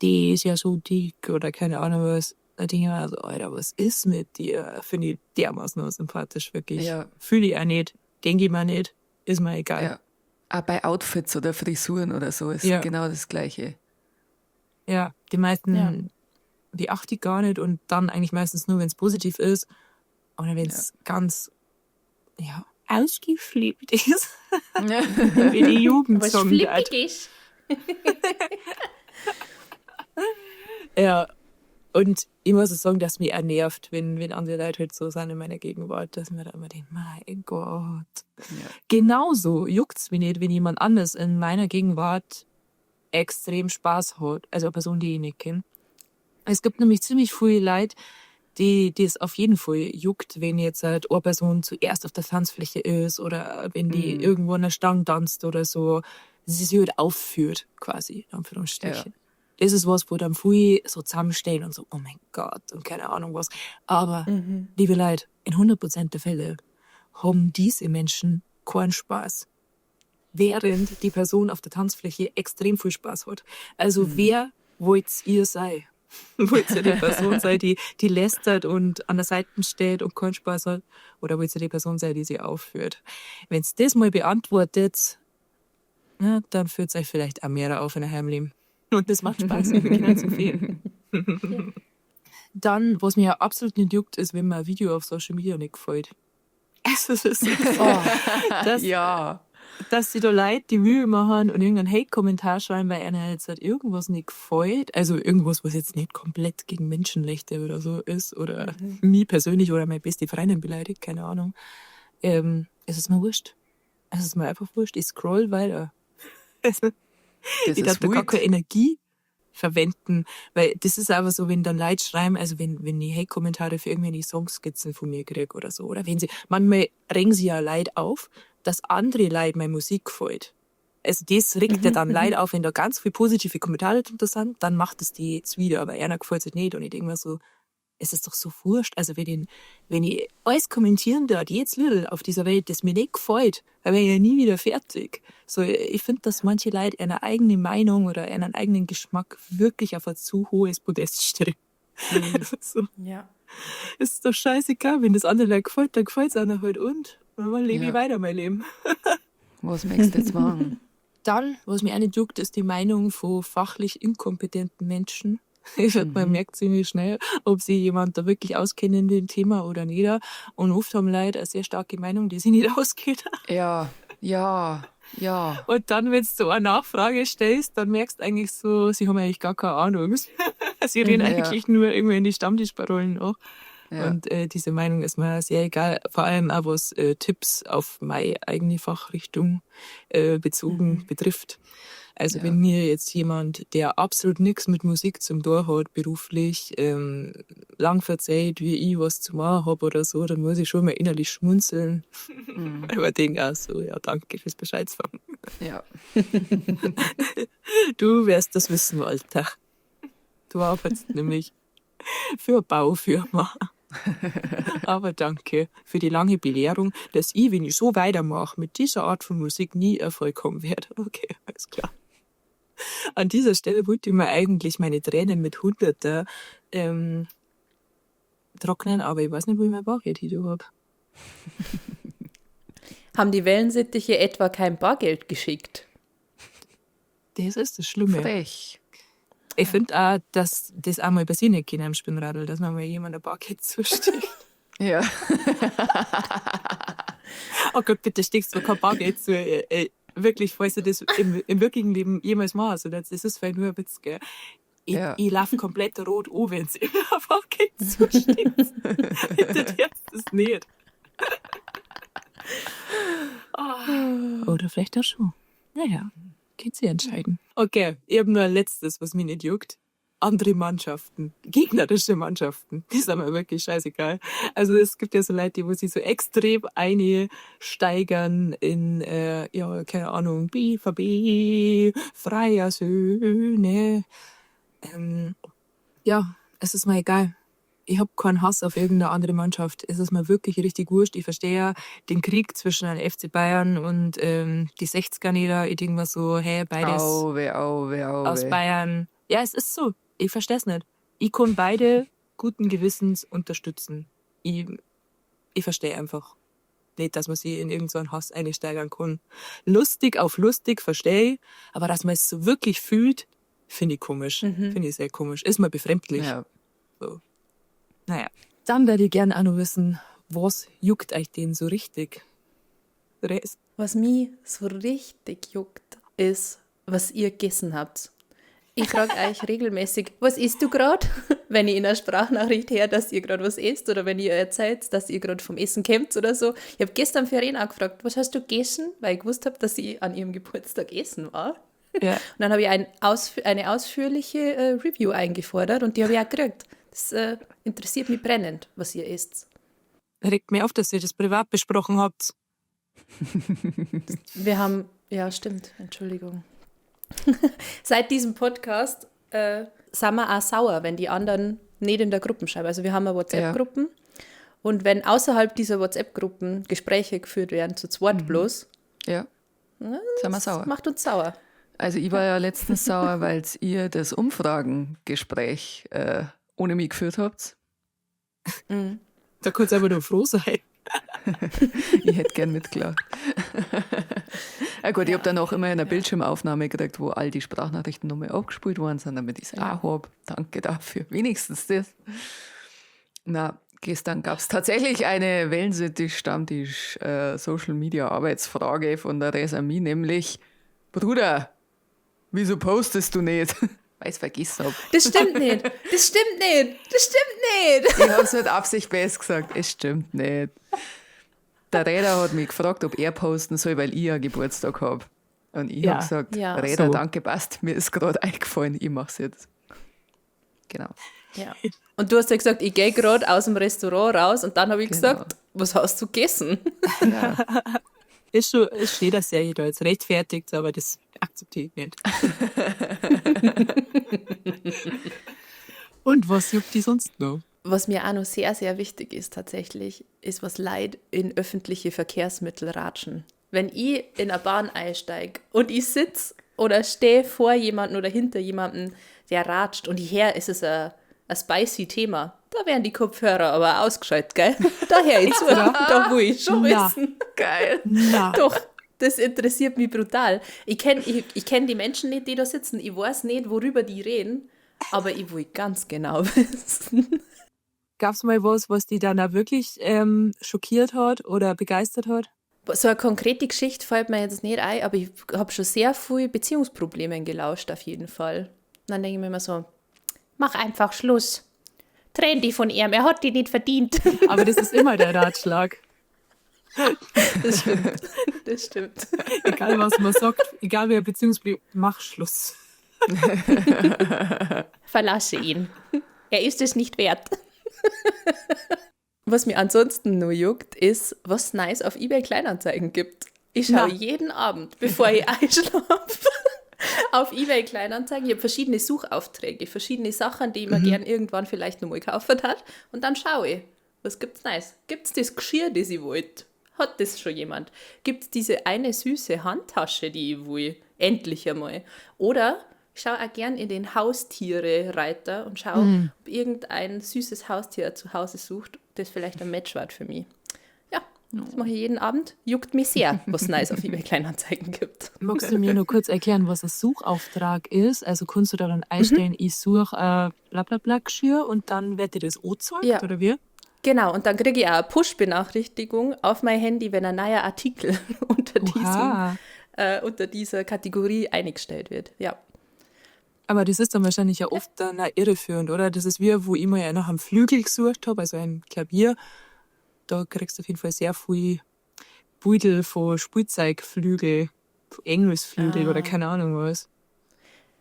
die ist ja so dick oder keine Ahnung was. Da denke ich mir so, Alter, was ist mit dir? Finde ich dermaßen unsympathisch, wirklich. Fühle ich auch nicht, denke ich mir nicht, ist mir egal. Ja. Auch bei Outfits oder Frisuren oder so ist genau das Gleiche. Ja, die meisten, die achte ich gar nicht und dann eigentlich meistens nur, wenn's positiv ist oder wenn's ganz, ja, ausgeflippt ist. Wie die Jugend Was sagen flippig wird. ist. Ja, und ich muss auch sagen, dass mich auch nervt, wenn andere Leute halt so sind in meiner Gegenwart, dass mir da immer denkt, mein Gott. Genauso juckt's mich nicht, wenn jemand anders in meiner Gegenwart extrem Spaß hat. Also eine Person, die ich nicht kenne. Es gibt nämlich ziemlich viele Leute, die es auf jeden Fall juckt, wenn jetzt halt eine Person zuerst auf der Tanzfläche ist oder wenn die irgendwo an der Stange tanzt oder so. Dass sie sich halt aufführt, quasi, in Anführungsstrichen. Das ist was, wo dann viele so zusammenstehen und so, oh mein Gott, und keine Ahnung was. Aber, liebe Leute, in 100% der Fälle haben diese Menschen keinen Spaß. Während die Person auf der Tanzfläche extrem viel Spaß hat. Also wer wollt ihr sein? Wollt ihr die Person sein, die lästert und an der Seite steht und keinen Spaß hat? Oder wollt ihr die Person sein, die sie aufführt? Wenn's das mal beantwortet, na, dann führt's euch vielleicht auch mehr auf in eurem Leben. Und das macht Spaß, wir können zu viel. Dann, was mir ja absolut nicht juckt, ist, wenn mir ein Video auf Social Media nicht gefällt. Also, das ist so, dass sie da Leute die Mühe machen und irgendeinen Hate-Kommentar schreiben, weil einer jetzt halt irgendwas nicht gefällt. Also irgendwas, was jetzt nicht komplett gegen Menschenrechte oder so ist oder mich persönlich oder meine beste Freundin beleidigt, keine Ahnung. Es ist mir wurscht. Es ist mir einfach wurscht. Ich scroll weiter. Also, Das ich darf ist da gar wild. keine Energie verwenden, weil das ist aber so, wenn dann Leute schreiben, also wenn ich Hate-Kommentare für irgendwelche Songskizzen von mir krieg oder so, oder wenn sie, manchmal regen sie ja Leute auf, dass andere Leute meine Musik gefällt. Also das regt ja dann Leute auf, wenn da ganz viele positive Kommentare drunter sind, dann macht es die jetzt wieder, aber einer gefällt es nicht und ich denk mir so, es ist doch so wurscht. Also wenn ich alles kommentieren darf, jedes Little auf dieser Welt, das mir nicht gefällt, dann wäre ich ja nie wieder fertig. So, ich find, dass manche Leute eine eigene Meinung oder einen eigenen Geschmack wirklich auf ein zu hohes Podest stellen. So. Ist doch scheißegal, wenn das andere Leute gefällt, dann gefällt's einer halt und dann lebe ich weiter mein Leben. Was möchtest du jetzt machen? Dann, was mich auch nicht juckt, ist die Meinung von fachlich inkompetenten Menschen. Ich find, man merkt ziemlich schnell, ob sich jemand da wirklich auskennt in dem Thema oder nicht. Und oft haben Leute eine sehr starke Meinung, die sich nicht auskennt. Ja, ja, ja. Und dann, wenn du so eine Nachfrage stellst, dann merkst du eigentlich so, sie haben eigentlich gar keine Ahnung. Sie reden eigentlich nur irgendwie in die Stammtischparolen auch. Ja. Und diese Meinung ist mir sehr egal, vor allem auch was Tipps auf meine eigene Fachrichtung bezogen betrifft. Also Ja. wenn mir jetzt jemand, der absolut nichts mit Musik zum Tor hat, beruflich, lang verzeiht, wie ich was zu machen hab oder so, dann muss ich schon mal innerlich schmunzeln. Weil man denkt auch so, ja, danke fürs Bescheid sagen. Ja. Du wirst das wissen, Walter. Du arbeitest nämlich für eine Baufirma. Aber danke für die lange Belehrung, dass ich, wenn ich so weitermache, mit dieser Art von Musik nie Erfolg haben werde. Okay, alles klar. An dieser Stelle wollte ich mir eigentlich meine Tränen mit Hunderter trocknen, aber ich weiß nicht, wo ich mein Bargeld hin habe. Haben die Wellensittiche etwa kein Bargeld geschickt? Das ist das Schlimme. Frech. Ich finde auch, dass das auch mal passieren kann am Spinnradl, dass man mal jemand ein Bargeld zusticht. Ja. Oh Gott, bitte stickst du kein Bargeld zu. Wirklich, falls du das im wirklichen Leben jemals machst, oder das ist vielleicht nur ein Witz, gell? Ich, Ja. ich lauf komplett rot an, wenn sie mir ein Bargeld zustickt. Bitte darfst das nicht. Ah. Oder vielleicht auch schon. Naja, könnt ihr entscheiden. Okay, ich hab nur ein letztes, was mich nicht juckt. Andere Mannschaften, gegnerische Mannschaften, die sind mir wirklich scheißegal. Also es gibt ja so Leute, die wo sich so extrem einsteigern in, ja, keine Ahnung, BVB, Freier Söhne. Ja, es ist mir egal. Ich hab keinen Hass auf irgendeine andere Mannschaft. Es ist mir wirklich richtig wurscht. Ich verstehe ja den Krieg zwischen den FC Bayern und die 60er nicht. Ich denk mir so, hey, beides Auwe, auwe, auwe. aus Bayern. Ja, es ist so. Ich versteh's nicht. Ich kann beide guten Gewissens unterstützen. Ich verstehe einfach nicht, dass man sie in irgend so einen Hass einsteigern kann. Lustig auf lustig, verstehe ich. Aber dass man es so wirklich fühlt, finde ich komisch. Finde ich sehr komisch. Ist mir befremdlich. Ja. So. Naja. Dann würde ich gerne auch noch wissen, was juckt euch denn so richtig? Rest. Was mich so richtig juckt, ist, was ihr gegessen habt. Ich frage euch regelmäßig, was isst du grad? Wenn ich in einer Sprachnachricht höre, dass ihr grad was esst oder wenn ihr erzählt, dass ihr grad vom Essen kommt oder so. Ich hab gestern Verena auch gefragt, was hast du gegessen? Weil ich gewusst hab, dass sie an ihrem Geburtstag essen war. Ja. Und dann habe ich eine ausführliche Review eingefordert und die habe ich auch gekriegt. Das interessiert mich brennend, was ihr esst. Regt mir auf, dass ihr das privat besprochen habt. Wir haben, ja, stimmt, Entschuldigung. Seit diesem Podcast sind wir auch sauer, wenn die anderen nicht in der Gruppe schreiben. Also wir haben ja WhatsApp-Gruppen. Und wenn außerhalb dieser WhatsApp-Gruppen Gespräche geführt werden, zu zweit bloß, Ja. na, Sind wir das sauer. macht uns sauer. Also ich war ja letztens sauer, weil ihr das Umfragengespräch ohne mich geführt habt. Da kannst du aber nur froh sein. Ich hätte gern mitgelacht. Ja gut, ich hab dann auch immer eine Bildschirmaufnahme gekriegt, wo all die Sprachnachrichten nochmal abgespielt worden sind, damit ich's auch hab. Danke dafür. Wenigstens das. Na, gestern gab's tatsächlich eine Wellensittich-Stammtisch Social Media Arbeitsfrage von der Resami, nämlich: Bruder, wieso postest du nicht? Weil ich's vergessen hab. Das stimmt nicht. Das stimmt nicht. Das stimmt nicht. Ich hab's mit Absicht besser gesagt. Es stimmt nicht. Der Räder hat mich gefragt, ob er posten soll, weil ich ja Geburtstag hab. Und ich hab gesagt, Räder, danke, passt. Mir ist grad eingefallen, ich mach's jetzt. Genau. Ja. Und du hast ja gesagt, ich geh grad aus dem Restaurant raus und dann hab ich gesagt, was hast du gegessen? Ist schon, ist schön, dass er da jetzt rechtfertigt, aber das akzeptiere ich nicht. Und was juckt die sonst noch? Was mir auch noch sehr, sehr wichtig ist tatsächlich, ist, was Leid in öffentliche Verkehrsmittel ratschen. Wenn ich in eine Bahn einsteig und ich sitz oder stehe vor jemandem oder hinter jemandem, der ratscht und hierher ist es ein spicy Thema. Da werden die Kopfhörer aber ausgeschaltet, gell? Da hör ich zu, da will ich schon wissen. Geil. Na. Doch, das interessiert mich brutal. Ich kenn die Menschen nicht, die da sitzen. Ich weiß nicht, worüber die reden, aber ich will ganz genau wissen. Gab's mal was, was die dann auch wirklich schockiert hat oder begeistert hat? So eine konkrete Geschichte fällt mir jetzt nicht ein, aber ich hab schon sehr viel Beziehungsproblemen gelauscht auf jeden Fall. Und dann denke ich mir immer so, mach einfach Schluss. Trenn dich von ihm, er hat die nicht verdient. Aber das ist immer der Ratschlag. Das stimmt. Das stimmt. Egal, was man sagt, egal wer Beziehungsproblem, mach Schluss. Verlasse ihn. Er ist es nicht wert. Was mir ansonsten nur juckt, ist, was nice auf eBay Kleinanzeigen gibt. Ich schaue jeden Abend, bevor ich einschlafe, auf eBay Kleinanzeigen. Ich habe verschiedene Suchaufträge, verschiedene Sachen, die ich mir gern irgendwann vielleicht nochmal kaufen hat. Und dann schaue ich, was gibt's nice? Gibt's das Geschirr, das ich wollte? Hat das schon jemand? Gibt's diese eine süße Handtasche, die ich will? Endlich einmal. Oder ich schaue auch gern in den Haustiere-Reiter und schaue, ob irgendein süßes Haustier zu Hause sucht, das vielleicht ein Match wird für mich. Ja, das mache ich jeden Abend. Juckt mich sehr, was nice auf eBay Kleinanzeigen gibt. Magst du mir nur kurz erklären, was ein Suchauftrag ist? Also kannst du da dann einstellen, ich suche bla bla bla Geschirr und dann wird dir das angezeigt, Ja. oder wie? Genau, und dann kriege ich auch eine Push-Benachrichtigung auf mein Handy, wenn ein neuer Artikel unter dieser Kategorie eingestellt wird. Ja. Aber das ist dann wahrscheinlich ja oft dann auch irreführend, oder? Das ist wie, wo ich mal ja nach einem Flügel gesucht habe, also ein Klavier. Da kriegst du auf jeden Fall sehr viel Beutel von Spielzeugflügel, von Engelsflügel oder keine Ahnung was.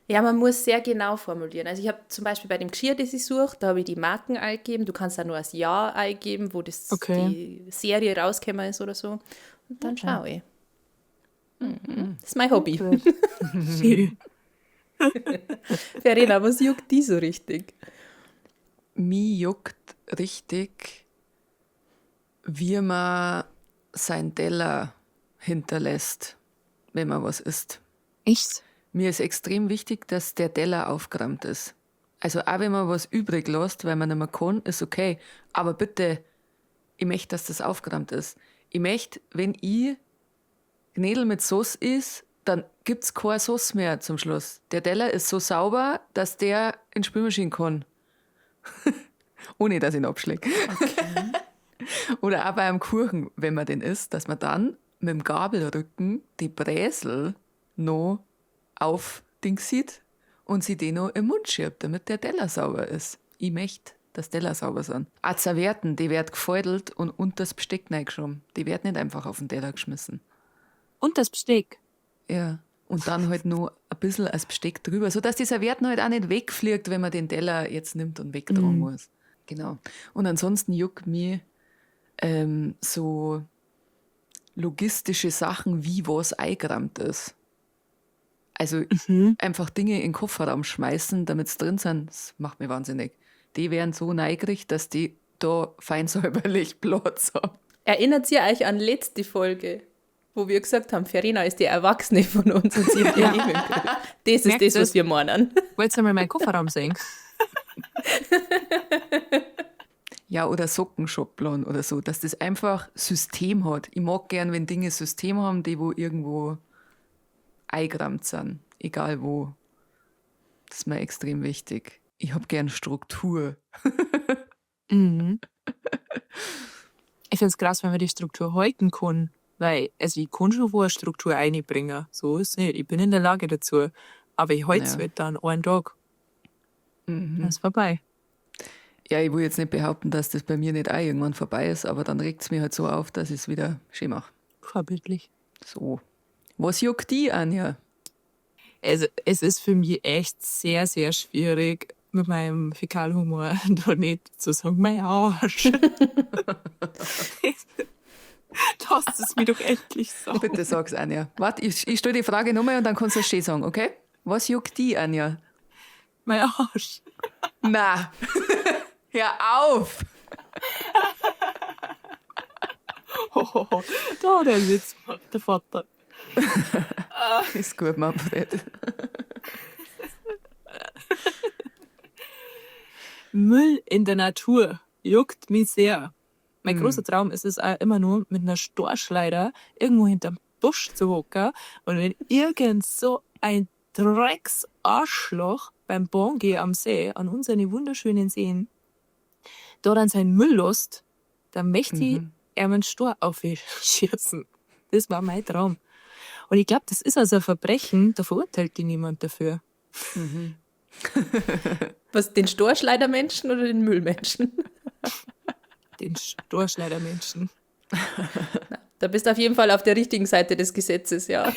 Ja, man muss sehr genau formulieren. Also ich habe zum Beispiel bei dem Geschirr, das ich suche, da habe ich die Marken eingegeben. Du kannst da nur das Jahr eingeben, wo das die Serie rausgekommen ist oder so. Und dann schaue ich. Das ist mein Hobby. Schön. Verena, was juckt die so richtig? Mich juckt richtig, wie man sein Teller hinterlässt, wenn man was isst. Echt? Mir ist extrem wichtig, dass der Teller aufgeräumt ist. Also auch wenn man was übrig lässt, weil man nicht mehr kann, ist okay. Aber bitte, ich möchte, dass das aufgeräumt ist. Ich möchte, wenn ich Knädel mit Sauce isst, dann gibt's keine Sauce mehr zum Schluss. Der Teller ist so sauber, dass der in die Spülmaschine kann. Ohne, dass ich ihn abschlägt. Okay. Oder auch bei einem Kuchen, wenn man den isst, dass man dann mit dem Gabelrücken die Bräsel noch auf Ding sieht und sie den noch im Mund schiebt, damit der Teller sauber ist. Ich möchte, dass Teller sauber sind. Auch Servietten, die werden gefaltet und unter das Besteck reingeschoben. Die werden nicht einfach auf den Teller geschmissen. Und das Besteck? Ja. Und dann halt noch ein bisschen als Besteck drüber, sodass die Servietten halt auch nicht wegfliegt, wenn man den Teller jetzt nimmt und wegtragen muss. Genau. Und ansonsten juckt mich so logistische Sachen, wie was eingerammt ist. Also einfach Dinge in den Kofferraum schmeißen, damit sie drin sind, das macht mich wahnsinnig. Die wären so neugierig, dass die da fein säuberlich Platz haben. Erinnert ihr euch an letzte Folge, wo wir gesagt haben, Verena ist die Erwachsene von uns und sie hat ihr Leben im Griff. Das ist Merkt das, was das? wir meinen. Wollt ihr mal meinen Kofferraum sehen? Ja, oder Sockenschubladen oder so, dass das einfach System hat. Ich mag gern, wenn Dinge System haben, die wo irgendwo eingerammt sind, egal wo. Das ist mir extrem wichtig. Ich hab gern Struktur. Mhm. Ich find's krass, wenn man die Struktur halten kann. Weil, also ich kann schon wo eine Struktur einbringen. So ist es nicht. Ich bin in der Lage dazu. Aber ich halte es halt dann einen Tag. Dann ist vorbei. Ja, ich will jetzt nicht behaupten, dass das bei mir nicht auch irgendwann vorbei ist, aber dann regt's mir halt so auf, dass ich's wieder schön mach. Vorbildlich. So. Was juckt die, Anja? Also, es ist für mich echt sehr, sehr schwierig, mit meinem Fäkalhumor da nicht zu sagen, mein Arsch. Lass es mir doch endlich sagen. Bitte sag's, Anja. Warte, ich stelle die Frage nochmal und dann kannst du es schön sagen, okay? Was juckt die, Anja? Mein Arsch. Na, hör auf! Hohoho. Da der Witz macht, der Vater. Ist gut, Manfred. Müll in der Natur juckt mich sehr. Mein großer Traum ist es auch immer nur, mit einer Storchschleider irgendwo hinterm Busch zu hocken und wenn irgend so ein Drecksarschloch beim Bahngehen am See, an unseren wunderschönen Seen, da dann seinen Müll lässt, dann möchte ich ihm einen Stor aufschießen. Das war mein Traum. Und ich glaub, das ist also ein Verbrechen, da verurteilt die niemand dafür. Was, den Storschleidermenschen oder den Müllmenschen? Den Storschleidermenschen. Da bist du auf jeden Fall auf der richtigen Seite des Gesetzes, ja.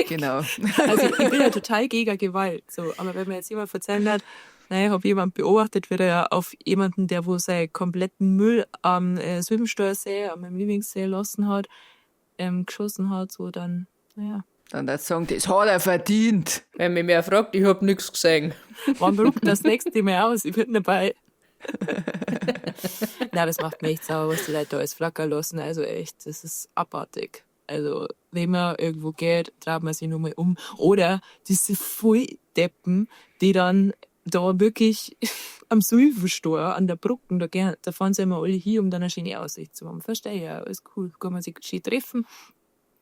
Genau. Also ich bin ja total gegen Gewalt. So. Aber wenn mir jetzt jemand erzählen hat, naja, ich habe jemand beobachtet, wie der auf jemanden, der wo seinen kompletten Müll am Silbensteuersee, am Lieblingssee lassen hat, geschossen hat, so dann, naja. Dann das sagen, das hat er verdient. Wenn mich mehr fragt, ich hab nichts gesehen. Wann druckt das nächste Mal aus? Ich bin dabei. Nein, das macht mich echt sauer, was die Leute da alles flackern lassen. Also echt, das ist abartig. Also, wenn man irgendwo geht, dreht man sich nochmal um. Oder diese Volldeppen, die dann da wirklich am Sylvenstor an der Brücke, da fahren sie immer alle hin, um dann eine schöne Aussicht zu haben. Verstehe ja, alles cool. Kann man sich schön treffen.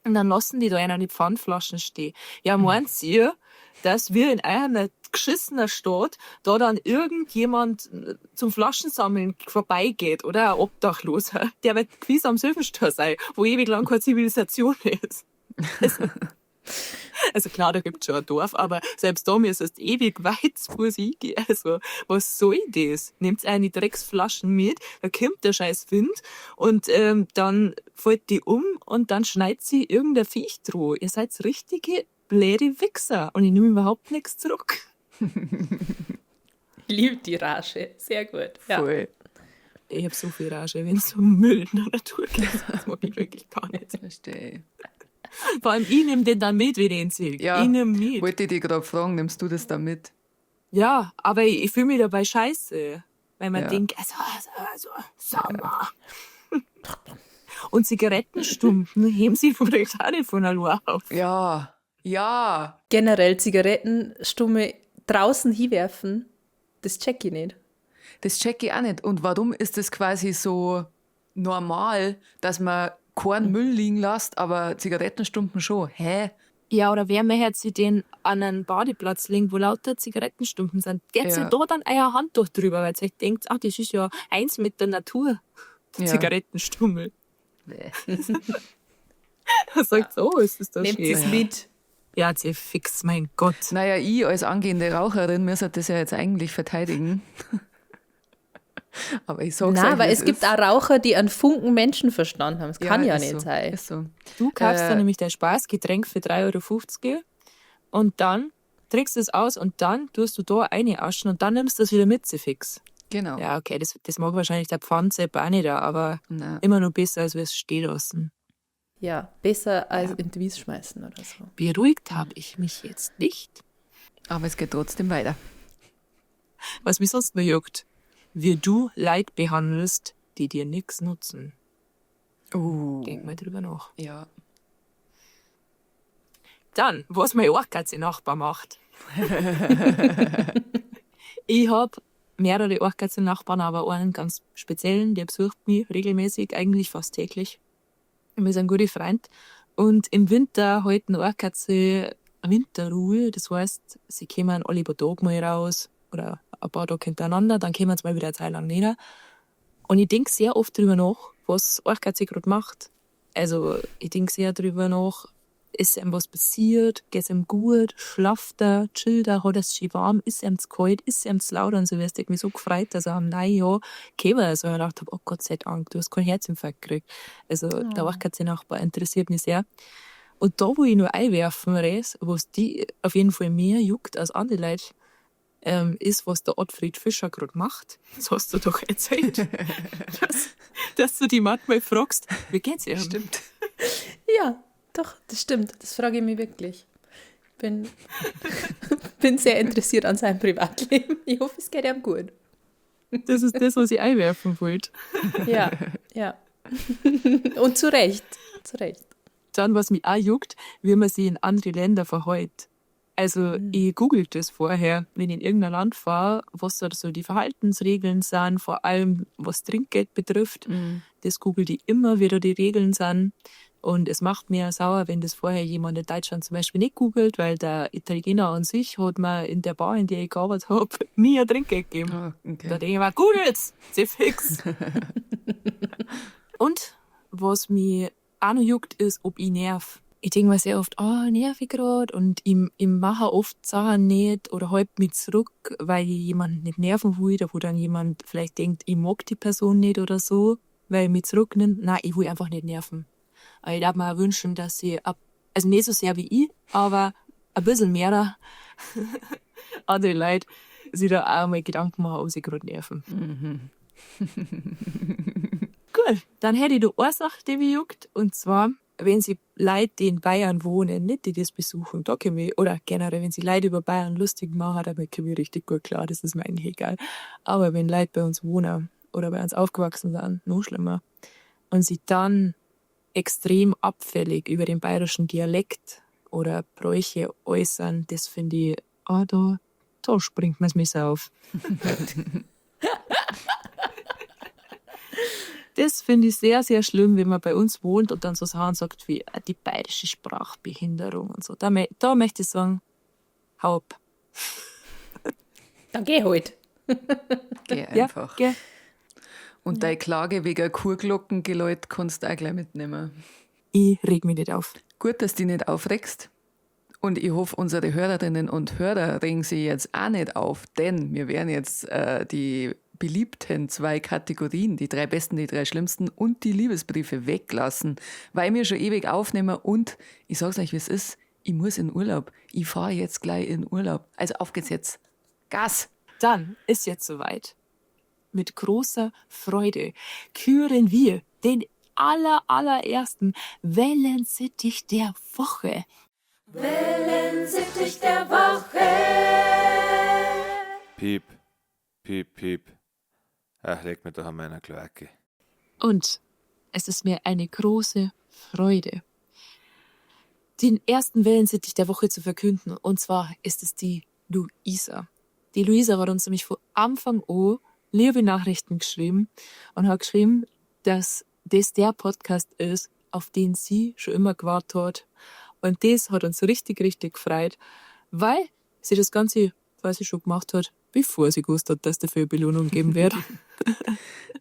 Und dann lassen die da einer die Pfandflaschen stehen. Ja, meint ihr, dass wir in einer geschissenen Stadt da dann irgendjemand zum Flaschensammeln vorbeigeht oder ein Obdachloser, der wird gewiss am Sylvenstor sein, wo ewig lang keine Zivilisation ist. Also klar, da gibt's schon ein Dorf, aber selbst da mir ist es ewig weit zu Fuß hingehen. Also, was soll das? Nehmt eine Drecksflaschen mit, da kommt der scheiß Wind und dann fällt die um und dann schneit sie irgendein Viech droh. Ihr seid richtige blöde Wichser und ich nehme überhaupt nichts zurück. Ich liebe die Rage. Sehr gut. Ja. Voll. Ich hab so viel Rage, wenn es um Müll in der Natur geht. Das mag ich wirklich gar nicht. Verstehe. Vor allem, ich nehme den dann mit, wie den sehe. Ja, ich nehme mit. Wollte ich dich gerade fragen, nimmst du das dann mit? Ja, aber ich fühle mich dabei scheiße. Weil man Ja. denkt, also, Sommer. Und Zigarettenstumpen heben sie vielleicht auch nicht von allein auf. Ja, ja. Generell Zigarettenstumme draußen hinwerfen, das check ich nicht. Das check ich auch nicht. Und warum ist das quasi so normal, dass man keinen Müll liegen lässt, aber Zigarettenstumpen schon? Hä? Ja, oder wer möchte sich den an einen Badeplatz legen, wo lauter Zigarettenstumpen sind? Geht sich Ja. da dann euer Handtuch drüber, weil ihr euch denkt, ach, das ist ja eins mit der Natur. Ja. Zigarettenstummel. Nee. Da sagt so, oh, ist das da Nehmt schön. es mit. Ja, sie fix, mein Gott. Naja, ich als angehende Raucherin müsste das ja jetzt eigentlich verteidigen. Aber ich sag's Nein, euch, weil wie es gibt ist. auch Raucher, die einen Funken Menschenverstand haben. Das kann ja ist nicht so. sein. Ist so. Du kaufst dann nämlich dein Spaßgetränk für 3,50 € und dann trinkst du es aus und dann tust du da eine Aschen und dann nimmst du das wieder mit, sie fix. Genau. Ja, okay, das mag wahrscheinlich der Pfandsepp auch nicht, aber Nein. immer noch besser, als wir es stehen lassen. Ja, besser als in die Wies schmeißen oder so. Beruhigt habe ich mich jetzt nicht. Aber es geht trotzdem weiter. Was mich sonst noch juckt, wie du Leid behandelst, die dir nichts nutzen. Oh. Denk mal drüber nach. Ja. Dann, was mein Orchkatze-Nachbar macht. Ich hab mehrere Orchkatze-Nachbarn, aber einen ganz speziellen, der besucht mich regelmäßig, eigentlich fast täglich. Wir sind gute Freunde. Und im Winter halten Orchkatze Winterruhe. Das heißt, sie kommen alle paar Tage mal raus oder ein paar Tage hintereinander, dann kommen sie mal wieder eine Zeit lang näher. Und ich denk sehr oft drüber nach, was Orchkatze gerade macht. Also, ich denk sehr drüber nach, ist ihm was passiert, geht's ihm gut, schlaft er, chillt er, hat er's schön warm, ist ihm zu kalt, ist ihm zu laut und so wirst du mich so gefreut, dass er am Neujahr gekommen ist. Und ich gedacht hab, oh Gott sei Dank, du hast keinen Herzinfarkt gekriegt. Also, der Orchkatze-Nachbar interessiert mich sehr. Und da, wo ich nur einwerfen weiß, was die auf jeden Fall mehr juckt als andere Leute, ist, was der Ottfried Fischer gerade macht. Das hast du doch erzählt. dass du die manchmal fragst, wie geht's ihr? Stimmt. Ja, doch, das stimmt. Das frage ich mich wirklich. Bin, bin sehr interessiert an seinem Privatleben. Ich hoffe, es geht ihm gut. Das ist das, was ich einwerfen wollte. Ja, ja. Und zu Recht. Zu Recht. Dann, was mich auch juckt, wie man sich in andere Länder verhält. Also, ich google das vorher, wenn ich in irgendein Land fahre, was da so die Verhaltensregeln sind, vor allem was Trinkgeld betrifft. Das google ich immer, wie da die Regeln sind. Und es macht mir sauer, wenn das vorher jemand in Deutschland zum Beispiel nicht googelt, weil der Italiener an sich hat mir in der Bar, in der ich gearbeitet hab, nie ein Trinkgeld gegeben. Ah, okay. Da denke ich mir, googelt's, sie fix. Und was mich auch noch juckt, ist, ob ich nerv. Ich denke mir sehr oft, oh, nerv ich grad und ich mache oft Sachen nicht oder halt mich zurück, weil ich jemanden nicht nerven will, da wo dann jemand vielleicht denkt, ich mag die Person nicht oder so, weil ich mich zurücknehme. Nein, ich will einfach nicht nerven. Aber ich darf mir auch wünschen, dass sie, ab, also nicht so sehr wie ich, aber ein bisschen mehr andere Leute sich da auch mal Gedanken machen, ob sie gerade nerven. Gut, dann hätte ich da eine Sache, die mich juckt, und zwar, wenn sie Leute, die in Bayern wohnen, nicht die das besuchen, da komme ich, oder generell, wenn sie Leute über Bayern lustig machen, damit komme ich richtig gut klar, das ist mir eigentlich egal. Aber wenn Leute bei uns wohnen oder bei uns aufgewachsen sind, noch schlimmer, und sie dann extrem abfällig über den bayerischen Dialekt oder Bräuche äußern, das finde ich, ah, da springt mir's Messer auf. Das finde ich sehr, sehr schlimm, wenn man bei uns wohnt und dann so Sachen sagt wie die bayerische Sprachbehinderung und so. Da möchte ich sagen, hau ab. Dann geh halt. Geh einfach. Ja, geh. Und deine Klage wegen Kuhglockengeläut kannst du auch gleich mitnehmen. Ich reg mich nicht auf. Gut, dass du dich nicht aufregst. Und ich hoffe, unsere Hörerinnen und Hörer regen sich jetzt auch nicht auf, denn wir werden jetzt die beliebten 2 Kategorien, die 3 besten, die 3 schlimmsten und die Liebesbriefe weglassen, weil wir schon ewig aufnehmen und ich sag's euch, wie es ist, ich muss in Urlaub. Ich fahr jetzt gleich in Urlaub. Also auf geht's jetzt. Gas! Dann ist jetzt soweit. Mit großer Freude küren wir den allerersten Wellensittich der Woche. Wellensittich der Woche. Piep, piep, piep. Ach, leg mir doch an meiner Kloake. Und es ist mir eine große Freude, den ersten Wellensittich der Woche zu verkünden. Und zwar ist es die Luisa. Die Luisa hat uns nämlich von Anfang an liebe Nachrichten geschrieben und hat geschrieben, dass das der Podcast ist, auf den sie schon immer gewartet hat. Und das hat uns richtig, richtig gefreut, weil sie das Ganze quasi schon gemacht hat, bevor sie gewusst hat, dass es dafür eine Belohnung geben wird.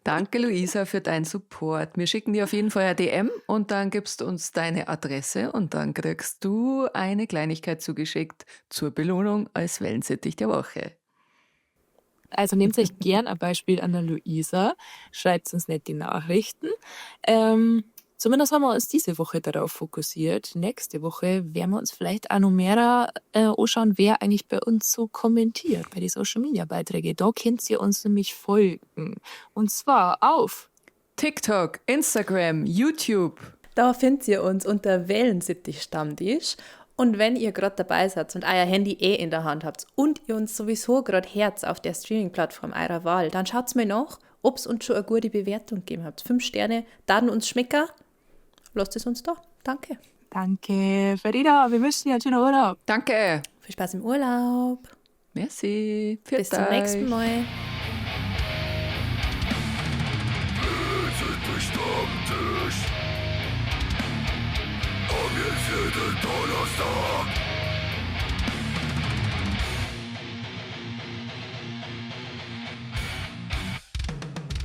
Danke, Luisa, für deinen Support. Wir schicken dir auf jeden Fall eine DM und dann gibst du uns deine Adresse und dann kriegst du eine Kleinigkeit zugeschickt zur Belohnung als Wellensittich der Woche. Also nehmt euch gern ein Beispiel an der Luisa, schreibt uns nett die Nachrichten. Zumindest haben wir uns diese Woche darauf fokussiert. Nächste Woche werden wir uns vielleicht auch noch mehr anschauen, wer eigentlich bei uns so kommentiert, bei den Social Media Beiträgen. Da könnt ihr uns nämlich folgen. Und zwar auf TikTok, Instagram, YouTube. Da findet ihr uns unter Wellensittich Stammtisch. Und wenn ihr grad dabei seid und euer Handy eh in der Hand habt und ihr uns sowieso grad Herz auf der Streaming-Plattform eurer Wahl, dann schaut's mal nach, ob's uns schon eine gute Bewertung gegeben habt. 5 Sterne, dann uns schmecken. Lasst es uns da. Danke. Danke, Farida. Wir wünschen dir einen schönen Urlaub. Danke. Viel Spaß im Urlaub. Merci. Bis zum nächsten Mal.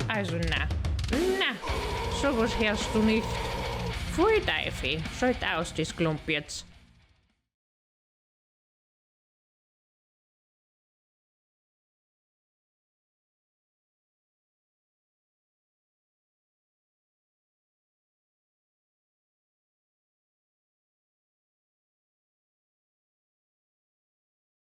Also na, sowas hörst du nicht. Pfui Teufel, schalt aus, das Klump jetzt.